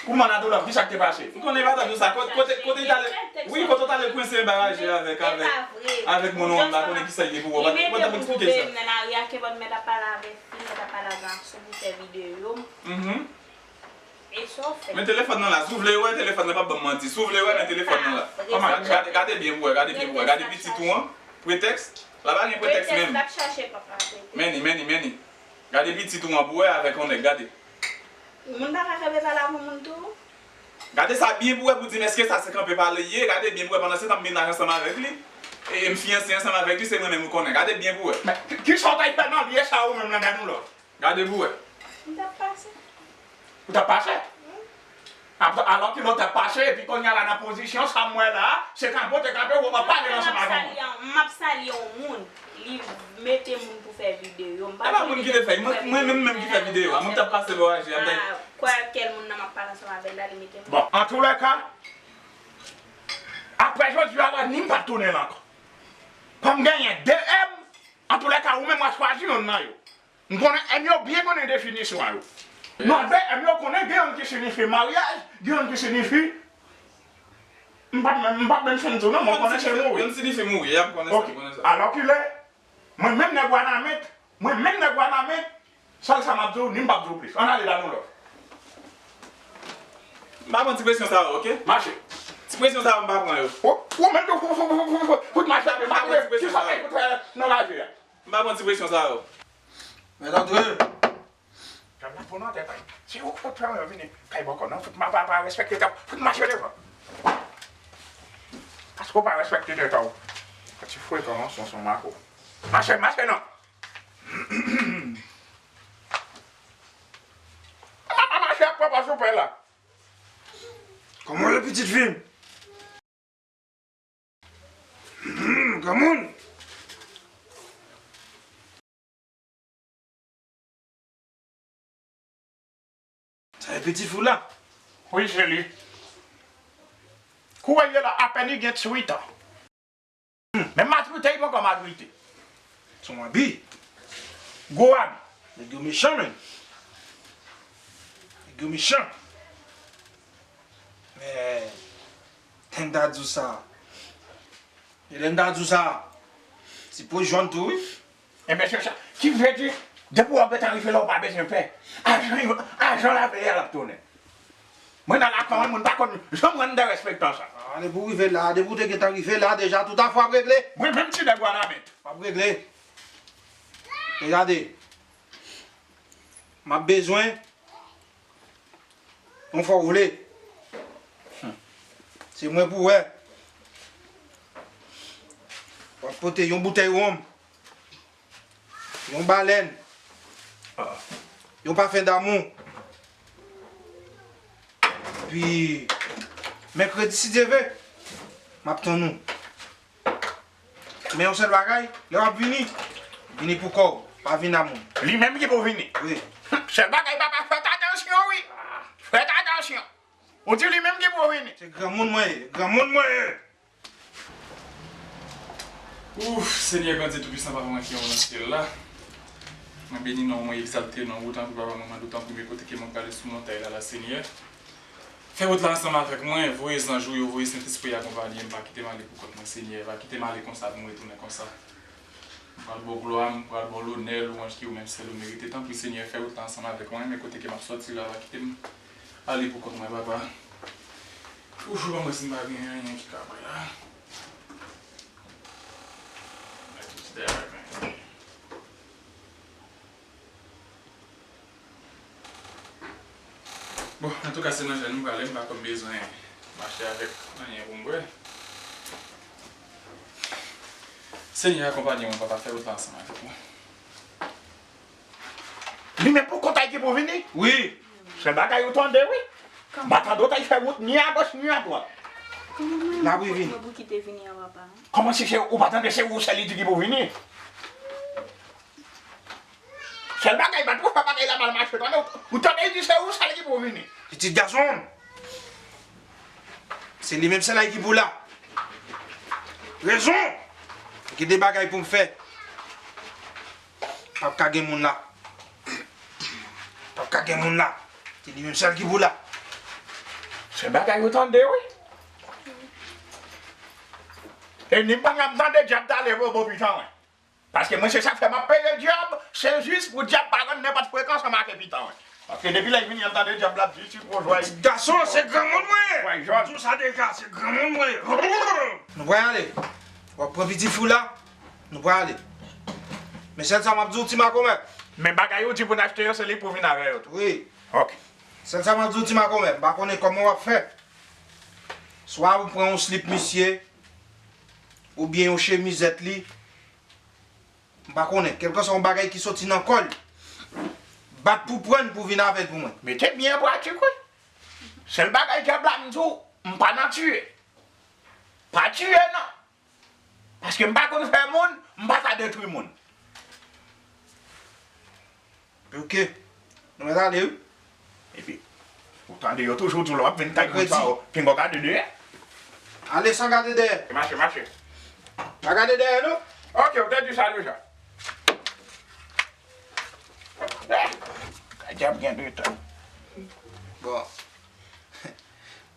Kouman Nadolov, kisa k te pase? M konnen pa t ap di w sa. Kote, kote, kote w t ale, wi, kote w t ale kwense anba raje avèk, avèk, avèk moun ou pa konnen kisa l ye pou ou. Ou pa t ap eksplike sa. Li mete m nan lari a, ke mwen mèt ap pale avèk fi, mèt ap pale avèk gason pou fè videyo. Mhm. E sa w fè? Men telefòn nan la, si w vle wè, telefòn nan p ap ban m manti. Si w vle wè, men telefòn nan la. Gade, gade, gade byen pou wè, gade byen pou wè. Gade pitit ou an, pretèks. La pa gen pretèks menm. Pretèks l ap chache, papa, pretèks. Men li, men li, men li. Gade pitit ou an pou wè avèk yon nèg, gade. Moun pa ka kanpe pale ak yon moun tou? Gade sa byen pou wè pou di m èske sa se kanpe pale l ye, gade byen pou wè pandan se tan m mennaj ansanm avèk li. E m fiyanse ansanm avèk li, se mwen menm ou konnen. Gade byen pou wè. Men ki, kisa w t ap fè nan lye sa ou menm nan Danilo? Gade pou wè. M t ap pase. Ou t ap pase? Ap-, alò ke lè w t ap pase, epi kounye a la nan pozisyon sa m wè la, se kanpe w te kanpe, ou ap pale ansanm avè mwen. M ap salye yon moun, li mete moun pou fè videyo. M pa vle mete moun pou fè videyo. E pa moun ki te fè, mwen, mwen menm, menm ki fè videyo a, mwen t ap pase bò raje a, m t ap. Ah, kwè kèl moun nan m ap pale ansanm avè l la, li mete moun. Bon, antoulèka, apre jodi a la, ni m p ap tounen la ankò. Kòm genyen de M, antoulèka, ou menm w a chwazi youn nan yo. M konnen M yo byen konnen definisyon an yo. Non, de M yo konnen gen youn ki siyifi maryaj, gen youn ki siyifi, m p ap menm, m p ap menm fin di w non, mwen konnen se mouri. Youn siyifi mouri, ya, m konnen sa, m konnen sa. Alòkile, mwen menm nèg Wanament, mwen menm nèg Wanament, sèl sa m ap di w, ni m p ap di w plis. Ann ale la nou lòt. M pa pran ti presyon sa yo, oke? Mache. Ti presyon sa yo, m pa pran yo. Ou, ou menm tou, fout, fout, fout, fout, fout mache, m pa pran ti presyon sa yo. Kisa w fè nan raje a? M pa pran ti presyon sa yo. Mèt antre. Gad la pou nan tèt ay. Se ou k fout fè mwen vini kay bòkò nan, fout ma pa, pa respekte tèt, fout mache devan. Paske w pa respekte tèt ou. Ti frekan, sonson mako. Mache, mache non. Mama mache ap pran pòz ou pè la. Kòman w ye pitit fi m? Hmm, granmoun. Sa e pitit fi w la? Wi, se li. Kouraj li la, apèn li gen dizuit an. Hmm, men matirite, li poko matirite. Se yon abi. Gwo abi. Nèg yo mechan, menm. Nèg yo mechan. Men, lè m ta di w sa. E lè m ta di w sa. Ti po jòn tou, wi. Enben, se sa. Ki vle di, depi w ap gentan rive la, ou pa bezwen pè. Ajan yo, ajan la veye a l ap tounen. Mwen nan lakay mwen, moun pa konn janm rann derespektan sa. Ah, depi w rive la, depi w te gentan rive la deja, tout afè w ap regle. Mwen menm ti nèg Wanament. W ap regle. E gade. M ap bezwen. Yon fwa w vle. Hmm. Se mwen pou wè. W ap pote yon boutèy wonm. Yon balèn. Ah. Yon pafen damou. Epi, mèkredi, si Dye vle, m ap tann ou. Men yon sèl bagay, lè w ap vini, vini pou kò w, pa vin a moun. Li menm ki pou vini. Wi. Sèl bagay, papa, fèt atansyon, wi. Fèt atansyon. Ou di li menm ki pou vini. Se granmoun mwen ye, granmoun mwen ye. Ouf, Senyè Bondye Toupisan, Papa mwen ki nan syèl la. Mwen beni non mwen, egzalte non ou, tanpri Papa mwen, mande w tanpri, men kote ke mwen prale sou montay la, la, Senyè. Fè wout la ansanm avèk mwen, voye zanj ou yo, voye Sentespri a akonpanye m, pa kite m ale pou kont mwen, Senyè, pa kite m ale konsa pou m retounen konsa. M pral ba w glwa, m pral ba w lonè, lwanj ki ou menm sèl ou merite. Tanpri, Senyè, fè wout la ansanm avèk mwen, men kote ke m ap sòti la, pa kite m ale pou kont mwen, Papa. Toujou ban mwen si m pa gen anyen ki ka bay la. Mèt ou ti dèyè mwen. Bon, antouka, se nan jèn m prale, m pa konn bezwen mache avèk anyen pou m bwè. Senyè, akonpanye mwen, Papa, fè wout la ansanm avèk mwen. Li menm pou kont a ki pou vini? Wi. Sèl bagay ou tande, wi. M pa tande w t al fè wout ni agoch ni adwat. Kòman mwen N ap pou, revini. Mwen pou kite vini an, papa? Kòman si se ou pa tande se ou sèl li di ki pou vini? Sèl bagay, pa twò fè bagay la mal mache, tande? Ou tande li di se ou sèl ki pou vini. Pitit gason m. Se li menm sèl la ki pou la. Rezon. Gen de bagay pou m fè. P ap ka gen moun la. P ap ka gen moun la. Se li menm sèl ki pou la. Se bagay ou tande, wi. E ni m pa m tande dyab t ale bò pitan mwen. Paske mwen se sa k fè m ap peye dyab, se jis pou dyab pa rann nenpòt frekans ansanm ak pitan mwen. Paske depi lè l vini an tande dyab la ap di ti pwojway. Gason, se granmoun mwen ye. Pwojway jòn. M di w sa deja, se granmoun mwen ye. Nou pral ale. W ap pran pitit fi w la, nou pral ale. Men sèl sa m ap di w, ti makomè. Men bagay ou di pou n achte yo, se li pou vin avè yo tou. Wi. Ok. Sèl sa m ap di w, ti makomè, m pa konnen kòman w ap fè. Swa ou pran yon slip misye, oubyen yon chemizèt li. M pa konnen. Kèlkanswa yon bagay ki soti nan kò l, bat pou pran l pou vin avè l pou mwen. Mete byen an pratik, wi. Sèl bagay dyab la, m di w, m pa nan tiye. Pa tiye, non. Paske m pa konn fè moun, m pa ka detwi moun. Ok. Nou mèt ale, wi. Epi, ou tande yo toujou di w lè w ap vin kay moun sa yo, pinga w gade dèyè. Ale san gade dèyè. Mache, mache. Pa gade dèyè, non. Ok, ou te di sa deja. Eh, dyab gen de tan. Bon.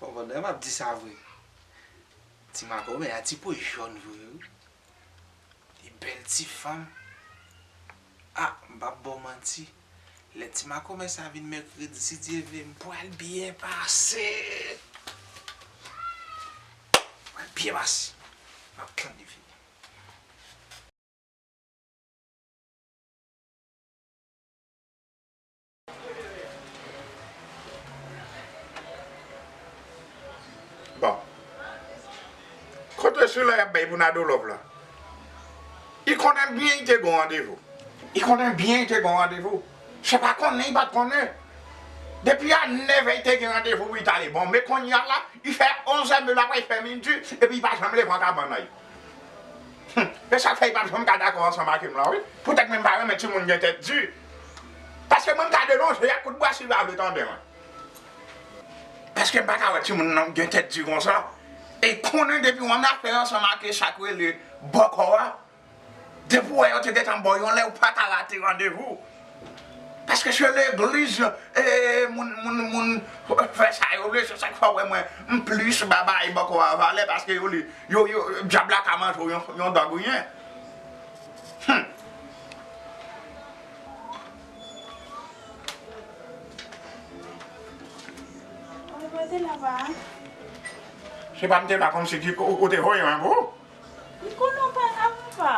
Bon, pandan m ap di sa vre. Ti makomè a ti po jòn vre, wi. Li bèl ti fanm. Ah, m p ap ba w manti. Lè ti makomè sa vin mèkredi, si Dye vle, m pral byen pase. M pral byen pase. M ap tann li vini. Bon. Kote sila y ap bay pou Nadolòv la? Li konnen byen li te gen yon randevou. Li konnen byen li te gen yon randevou. Se pa konnen li pa t konnen. Depi a nèf è li te gen randevou pou li t ale. Bon, men kounye a la, li fè onz è, men l ap fè midi, epi li pa janm leve nan kabann li. Hum, e sa k fè li p ap janm ka dakò ansanm ak m lan, wi. Poutèt mwen m pa renmen timoun gen tèt di. Paske mwen m ka delonje ak kout bwa si l pa vle tande mwen. Paske m pa ka wè timoun nan gen tèt di konsa. E konnen depi w annafè ansanm ak sa k rele bòkò a, depi w wè yo te gentan ba w yon lè, ou pa ka rate randevou. Paske se legliz, e, moun, moun, moun fè sa yo vle, se sa k fè w wè mwen, m plis ba bagay bòkò a valè, paske yo, yo, yo, dyab la ka manje w yon, yon dwa griyen. Hum. Ou te la, pa? Se pa m te la kòmsi ki, ou, ou te voye mwen pou ou? M konnen w pa la, papa.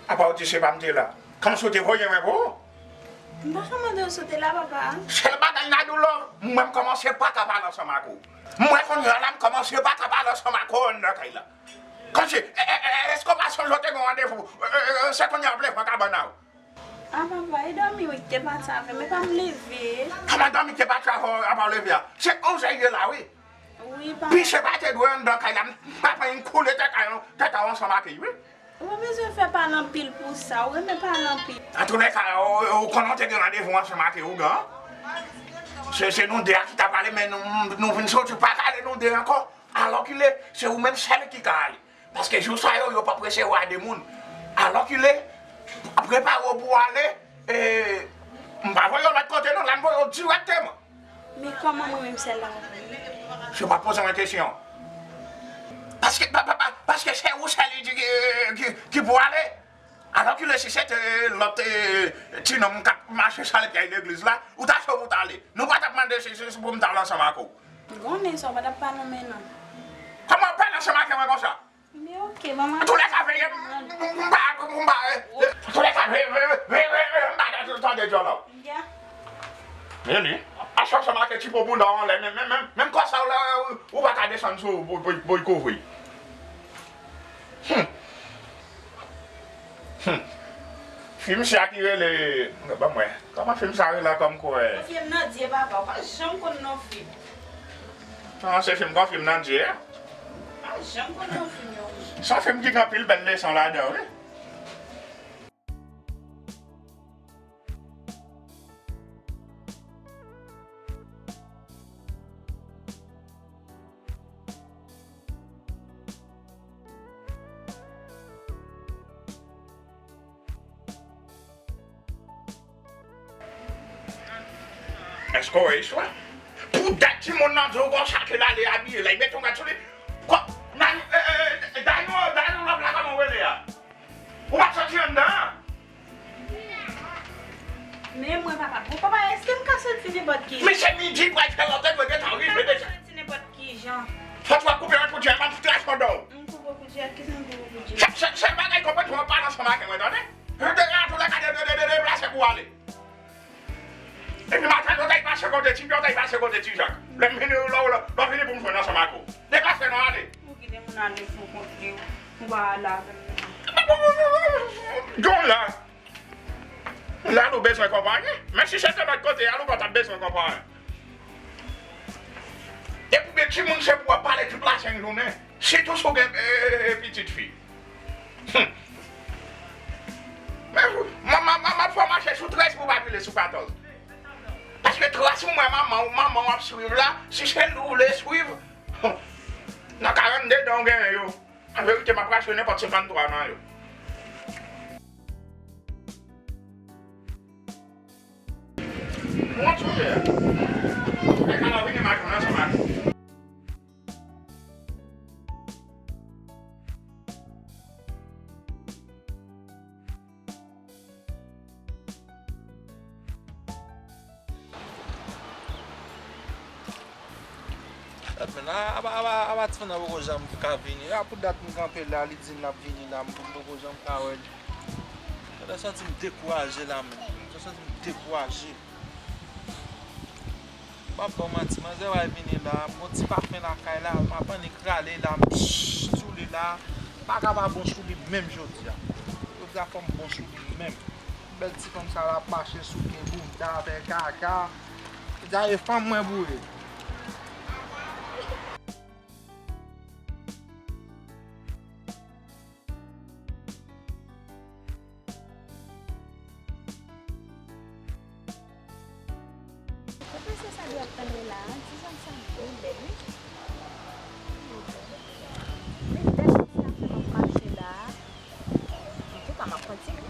Apa w di se pa m te la? Kòmsi w te voye mwen pou ou? M pa ka mande w si w te la, papa. Sèl bagay Nadolòv, mwen m kòmanse pa ka pale ansanm ak ou. Mwen kounye a la, m kòmanse pa ka pale ansanm ak ou anndan kay la. Kòmsi, e, e, e, èske w pa sonje w te gen randevou? E, e, e, se kounye a w ap leve nan kabann ou? Ah, papa, e dòmi wi ki te pati avè m, e pa m leve. Kòman dòmi ki te pati avè w, apa w leve a? Se onz è ye la, wi. Wi, papa. Piche pa te dwe anndan kay la, m pa pran yon koule tèt a yon, tèt a w ansanm ak li, wi. Ou pa bezwen fè pale anpil pou sa, ou renmen pale anpil. Antoulèka, ou, ou konnen w te gen randevou ansanm ak ougan. Se, se nou de a ki t ap ale, men nou, nou vin soti, pa ka ale nou de ankò. Alòkile, se ou menm sèl ki ka ale. Paske jou sa yo, yo p ap resevwa de moun. Alòkile, prepare w pou w ale, e, m pa voye w lòt kote non, la m voye w dirèkteman. Men kòman mwen menm sèl la m ap voye? Se pa poze mwen kesyon. Paske, pa, pa, pa, paske se ou sèl li di ki, ki, ki pou ale. Alòkile si se te lòt, e, ti nonm k ap mache sal pyay legliz la, ou ta cho pou w t ale. Nou pa t ap mande si, si, si pou m t al ansanm ak ou. M konnen sa, w pa t ap pale non men non. Kòman w pale ansanm ak mwen konsa? Men oke, ban m. Antoulèka, veye, m, m, m pa, m pa, antoulèka, veye, veye, veye, veye, veye, m pa tande dyòl la. Ya. Men li, a chak fwa make ti po bounda w anlè, menm, menm, menm, menm kò sa w la, ou, ou pa ka desann sou ou pou, pou, pou l kouvri. Hmm. Hmm. Fim sa ki rele, ban mwen, kòman fim sa rele ankò m kwè? Konfye m nan Dye, papa, ou pa janm konn non fim. Non, se fim Konfye m nan Dye a. Pa janm konn non fim yo. Se yon fim ki gen anpil bèl leson ladan, wi. Èske w wè istwa? Pou dat timoun nan di w konsa ke l ale abiye la, li mete yon gad sou li. Kò, nan, e, e, e, Dayou, Dayou, lòt la kòman w rele a? Ou pa soti anndan an? Men mwen, papa. Bon, papa, èske m ka soti nenpòt ki jan? Men se midi, pral fè lòt, mwen gentan rive deja. M ka soti nenpòt ki jan. Fòk w ap koupe yon kout je, m ap trache kòdò w. M koupe kout je, kisa m koupe kout je? Se, se, se bagay konprann, w ap pale ansanm ak mwen, tande? Yo te, antoulèka, de, de, de, de, deplase pou w ale. Epi maten, yo t al pase kote Ti Pye, yo t al pase kote Ti Jak. Lè m vini, lè, lè, lè w vini pou m jwenn ansanm ak ou. Deplase non, ale. Ou kite moun ale pou kont li, ou pa ale avè m non. Don la. La nou bezwen konpayi. Menm si se te lòt kote a, nou pa t ap bezwen konpayi. Depi w gen timoun, se pou w ap pale tout lasenn jounen. Sitou si w gen, e, e, e, pitit fi. Hmm. Men, m, m, m, m ap fè w mache sou trèz pou w pa pile sou katòz. Paske tras ou wè manman w, manman w ap swiv la, si se li w vle swiv, nan karannde dan w genyen yo. An verite, m ap rache nenpòt senkanntwa nan yo. Mwen ap sonje a. Lè sa la vini maten ansanm ak ou. Gad men, a, a, a, a, a, ti fanm nan poko janm ka vini. A pou dat m kanpe la, li di l ap vini la, m, m poko janm ka wè li. Sa santi m dekouraje la menm. Sa santi m dekouraje. M p ap ba w manti, manzè pral vini la, m gon ti pafen lakay la, m ap annik rale la, m sou li la, pa ka pa bon sou li menm jodi a. Jodi a fò m bon sou li menm. Bèl ti fanm sa la ap mache souke bounda, fè kaka. Jodi a e fanm mwen pou ye. Ou panse sa li ap tande la a? Ti zanm sa byen bèl, wi. Men bèl ti sa fè m ap mache la a. Antouka, m ap kontinye.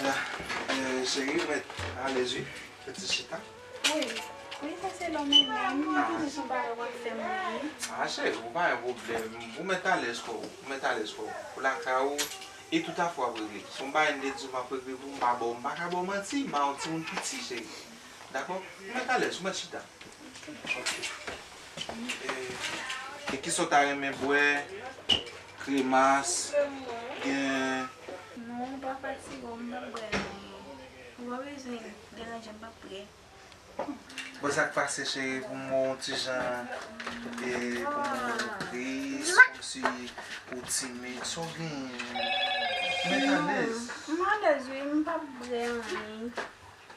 Eh, cheri, ou mèt alèz, wi. Fè ti chita. Wi. Wi, sa se lòm ou menm. Mwen konnen se yon bagay w ap fè m wi. Ah, cheri, ou pa gen pwoblèm. Ou mèt alèz kò w. Ou mèt alèz kò w. Ou lakay ou. E tout afè w ap regle. Se yon bagay m te di w m ap regle pou ou, m pa ba w, m pa ka ba w manti, m pa yon timoun piti, cheri. Dakò? Ou mèt alèz, ou mèt chita. Ok. E, e kisa w ta renmen bwè? Kremas, gen. Non, pa fatige w, m p ap bwè anyen. Ou pa bezwen deranje m, m p ap bwè. Bon, sa k pase, cheri, pou m wè w yon ti jan, e, pou m wè w tris, kòmsi ou timid, sa w genyen? Ou mèt alèz. Non, m alèz, wi, m p ap bwè anyen.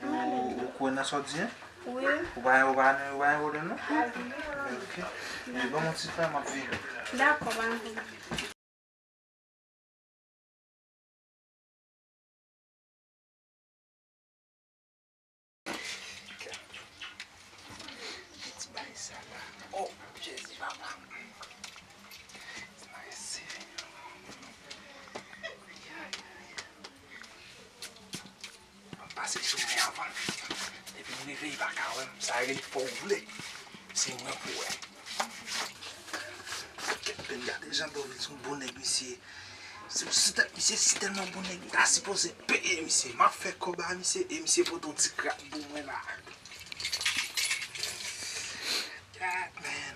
Ou, ou kwè nan sa w di, en? Wi. Ou pa, ou pa, ou pa gen pwoblèm, non? Ok. Men ban m yon ti tan, m ap vini. Dakò, pa gen pwoblèm. Ok. Ti bagay sa la. Oh, Jezi, papa. Nice. Pase sou mwen anvan. Depi m rive, li pa ka wè m. Sa rele fò w vle. Se mwen pou wè. Kèt, gade jan Dorvil se yon bon nèg, misye. Si, si tèt misye si tèlman bon nèg, li ta sipoze peye misye. M ap fè kòb a misye e misye pote yon ti krak pou mwen la. God, man.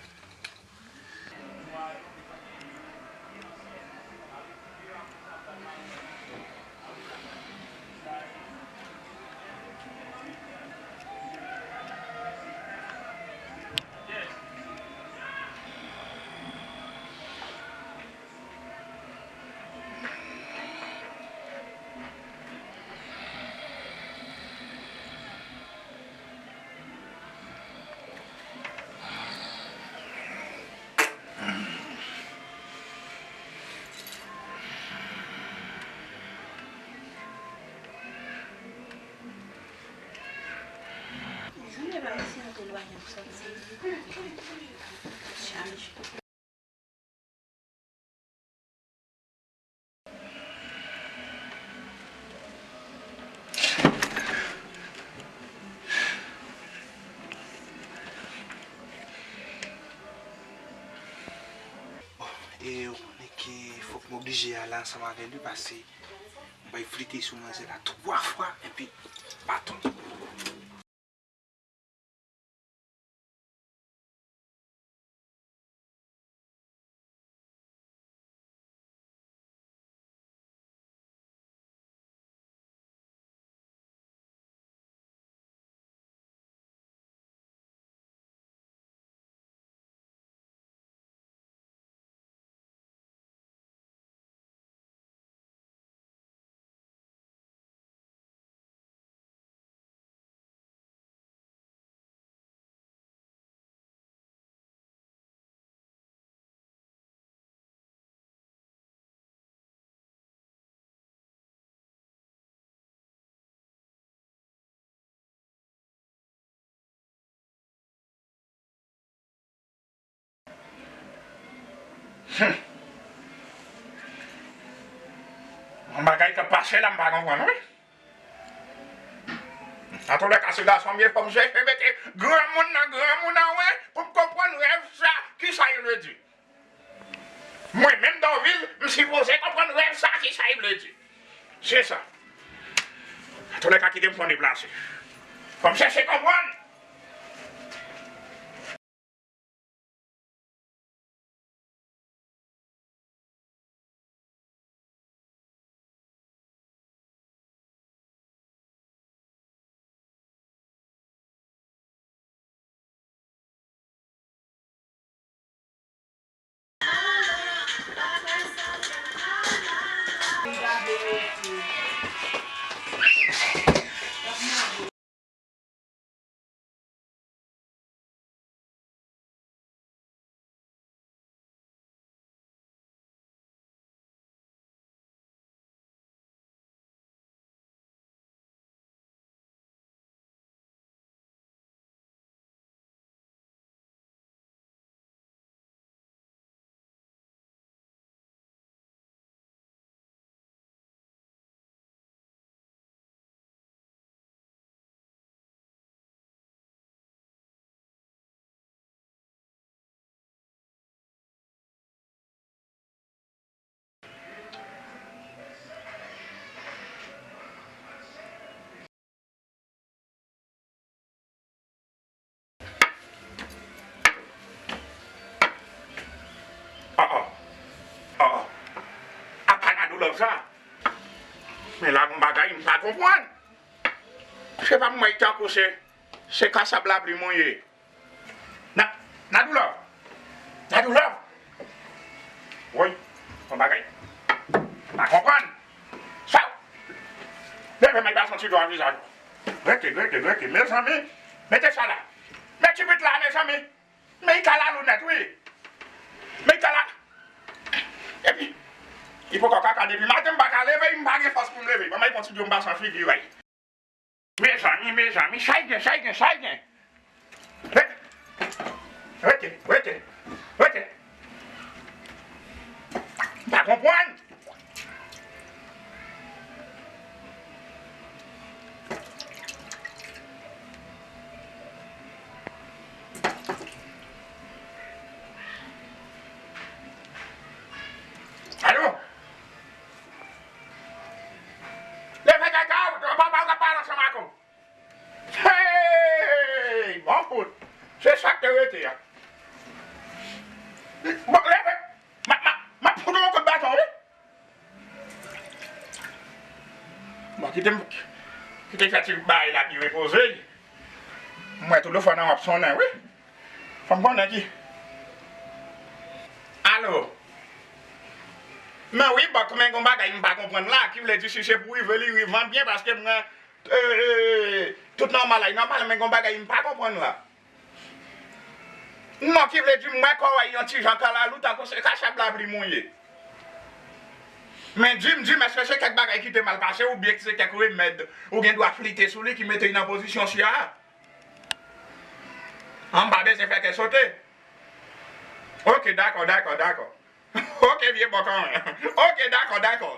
Jounen pa misye antre, l pa janm sòti. Chaj. Bon, e ou konnen ke fòk m oblije ale ansanm avè li, paske m bay flite sou manzè la twa fwa, epi baton. Humm. Yon bagay k ap pase la, m pa konprann, wi. Antoulèka, se gason m ye, fò m chèche mete granmoun nan, granmoun an, wi, pou m konprann rèv sa, kisa l vle di. Mwen menm, Dorvil, m sipoze konprann rèv sa, kisa l vle di. Se sa. Antoulèka, kite m fè yon deplase. Fò m chèche konprann. Sa. Men la gon bagay m pa konprann. Se pa m wè tankou se, se kasab lapli mwen ye. Na, Nadoulòv. Nadoulòv. Woy, gon bagay. Pa konprann. Sa. Leve men pase yon ti dlo nan vizaj ou. Rete, rete, rete. Mezanmi, mete sa la. Met ti bit la, mezanmi. Men li kalalou nèt, wi. Men li kala-, epi, li poko ka, ka depi maten, m pa ka leve, m pa gen fòs pou m leve. Ban m al pran ti dlo m pase nan figi, wi. Mezanmi, mezanmi, sa y gen, sa y gen, sa y gen. Rete, rete, rete. M pa konprann. Alo? Leve kaka w, papa w ka pale ansanm ak ou. Hey! Bon fout. Se sa k te rete a. Bon, leve. M ap, m ap, m ap fout ou yon kout baton, wi. Bon, kite m, kite fè ti bagay la pi repoze. M wè tout lè fwa nan w ap sonnen, wi. Fò m konnen ki. Alo. Men wi, bòk, men gon bagay m pa konprann la, ki vle di si se pou rive, li rive an byen, paske mwen, e, e, tout nòmal la, nòmal, men gon bagay m pa konprann la. Non, ki vle di, m wè kò w yon ti jan kalalou, tankou se kasab lapli mouye. Men di m, di m, èske se kèk bagay ki te mal pase, oubyen se kèk remèd ou gen dwa flite sou li ki mete l nan pozisyon sa a? An, m pa bezwen fè kè sote. Ok, dakò, dakò, dakò. Ok, vye bòk an. Ok, dakò, dakò.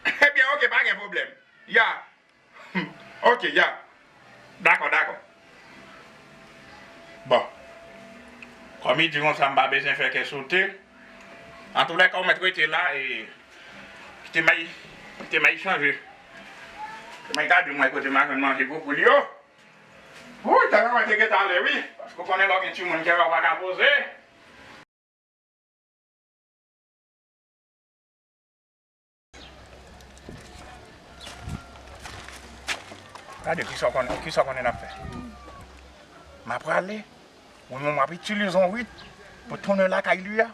Ebyen, ok, pa gen pwoblèm. Ya. Hmm, ok, ya. Dakò, dakò. Bon. Kòm li di konsa, m pa bezwen fè kè sote. Antoulèka, ou mèt rete la e kite m al, kite m al chanje. Kite m al gade mwen kote m a jwenn manje pou poul yo. Wouy, tèlman mwen te gentan ale, wi. Paske w konnen lè w gen timoun kè pa w pa ka poze. Gade kisa w konnen, kisa w konnen n ap fè. M a prale, ou menm w ap itilize yon rit pou tounen lakay li a,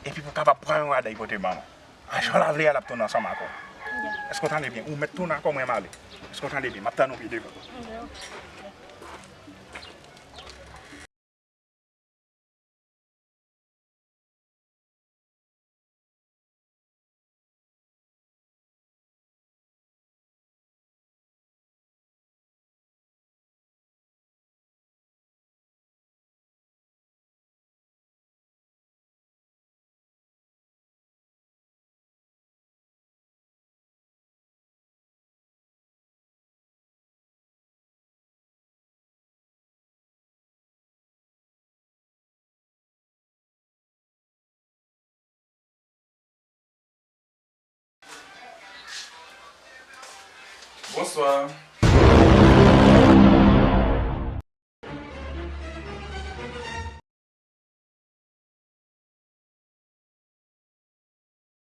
epi pou kapab pran yon rad al pote ban mwen. A jan l a vle a, l ap tounen ansanm ak ou. Èske w tande byen? Ou mèt tounen ak ou, mwen m ale. Èske w tande byen? M ap tann ou pi devan. Bonswa.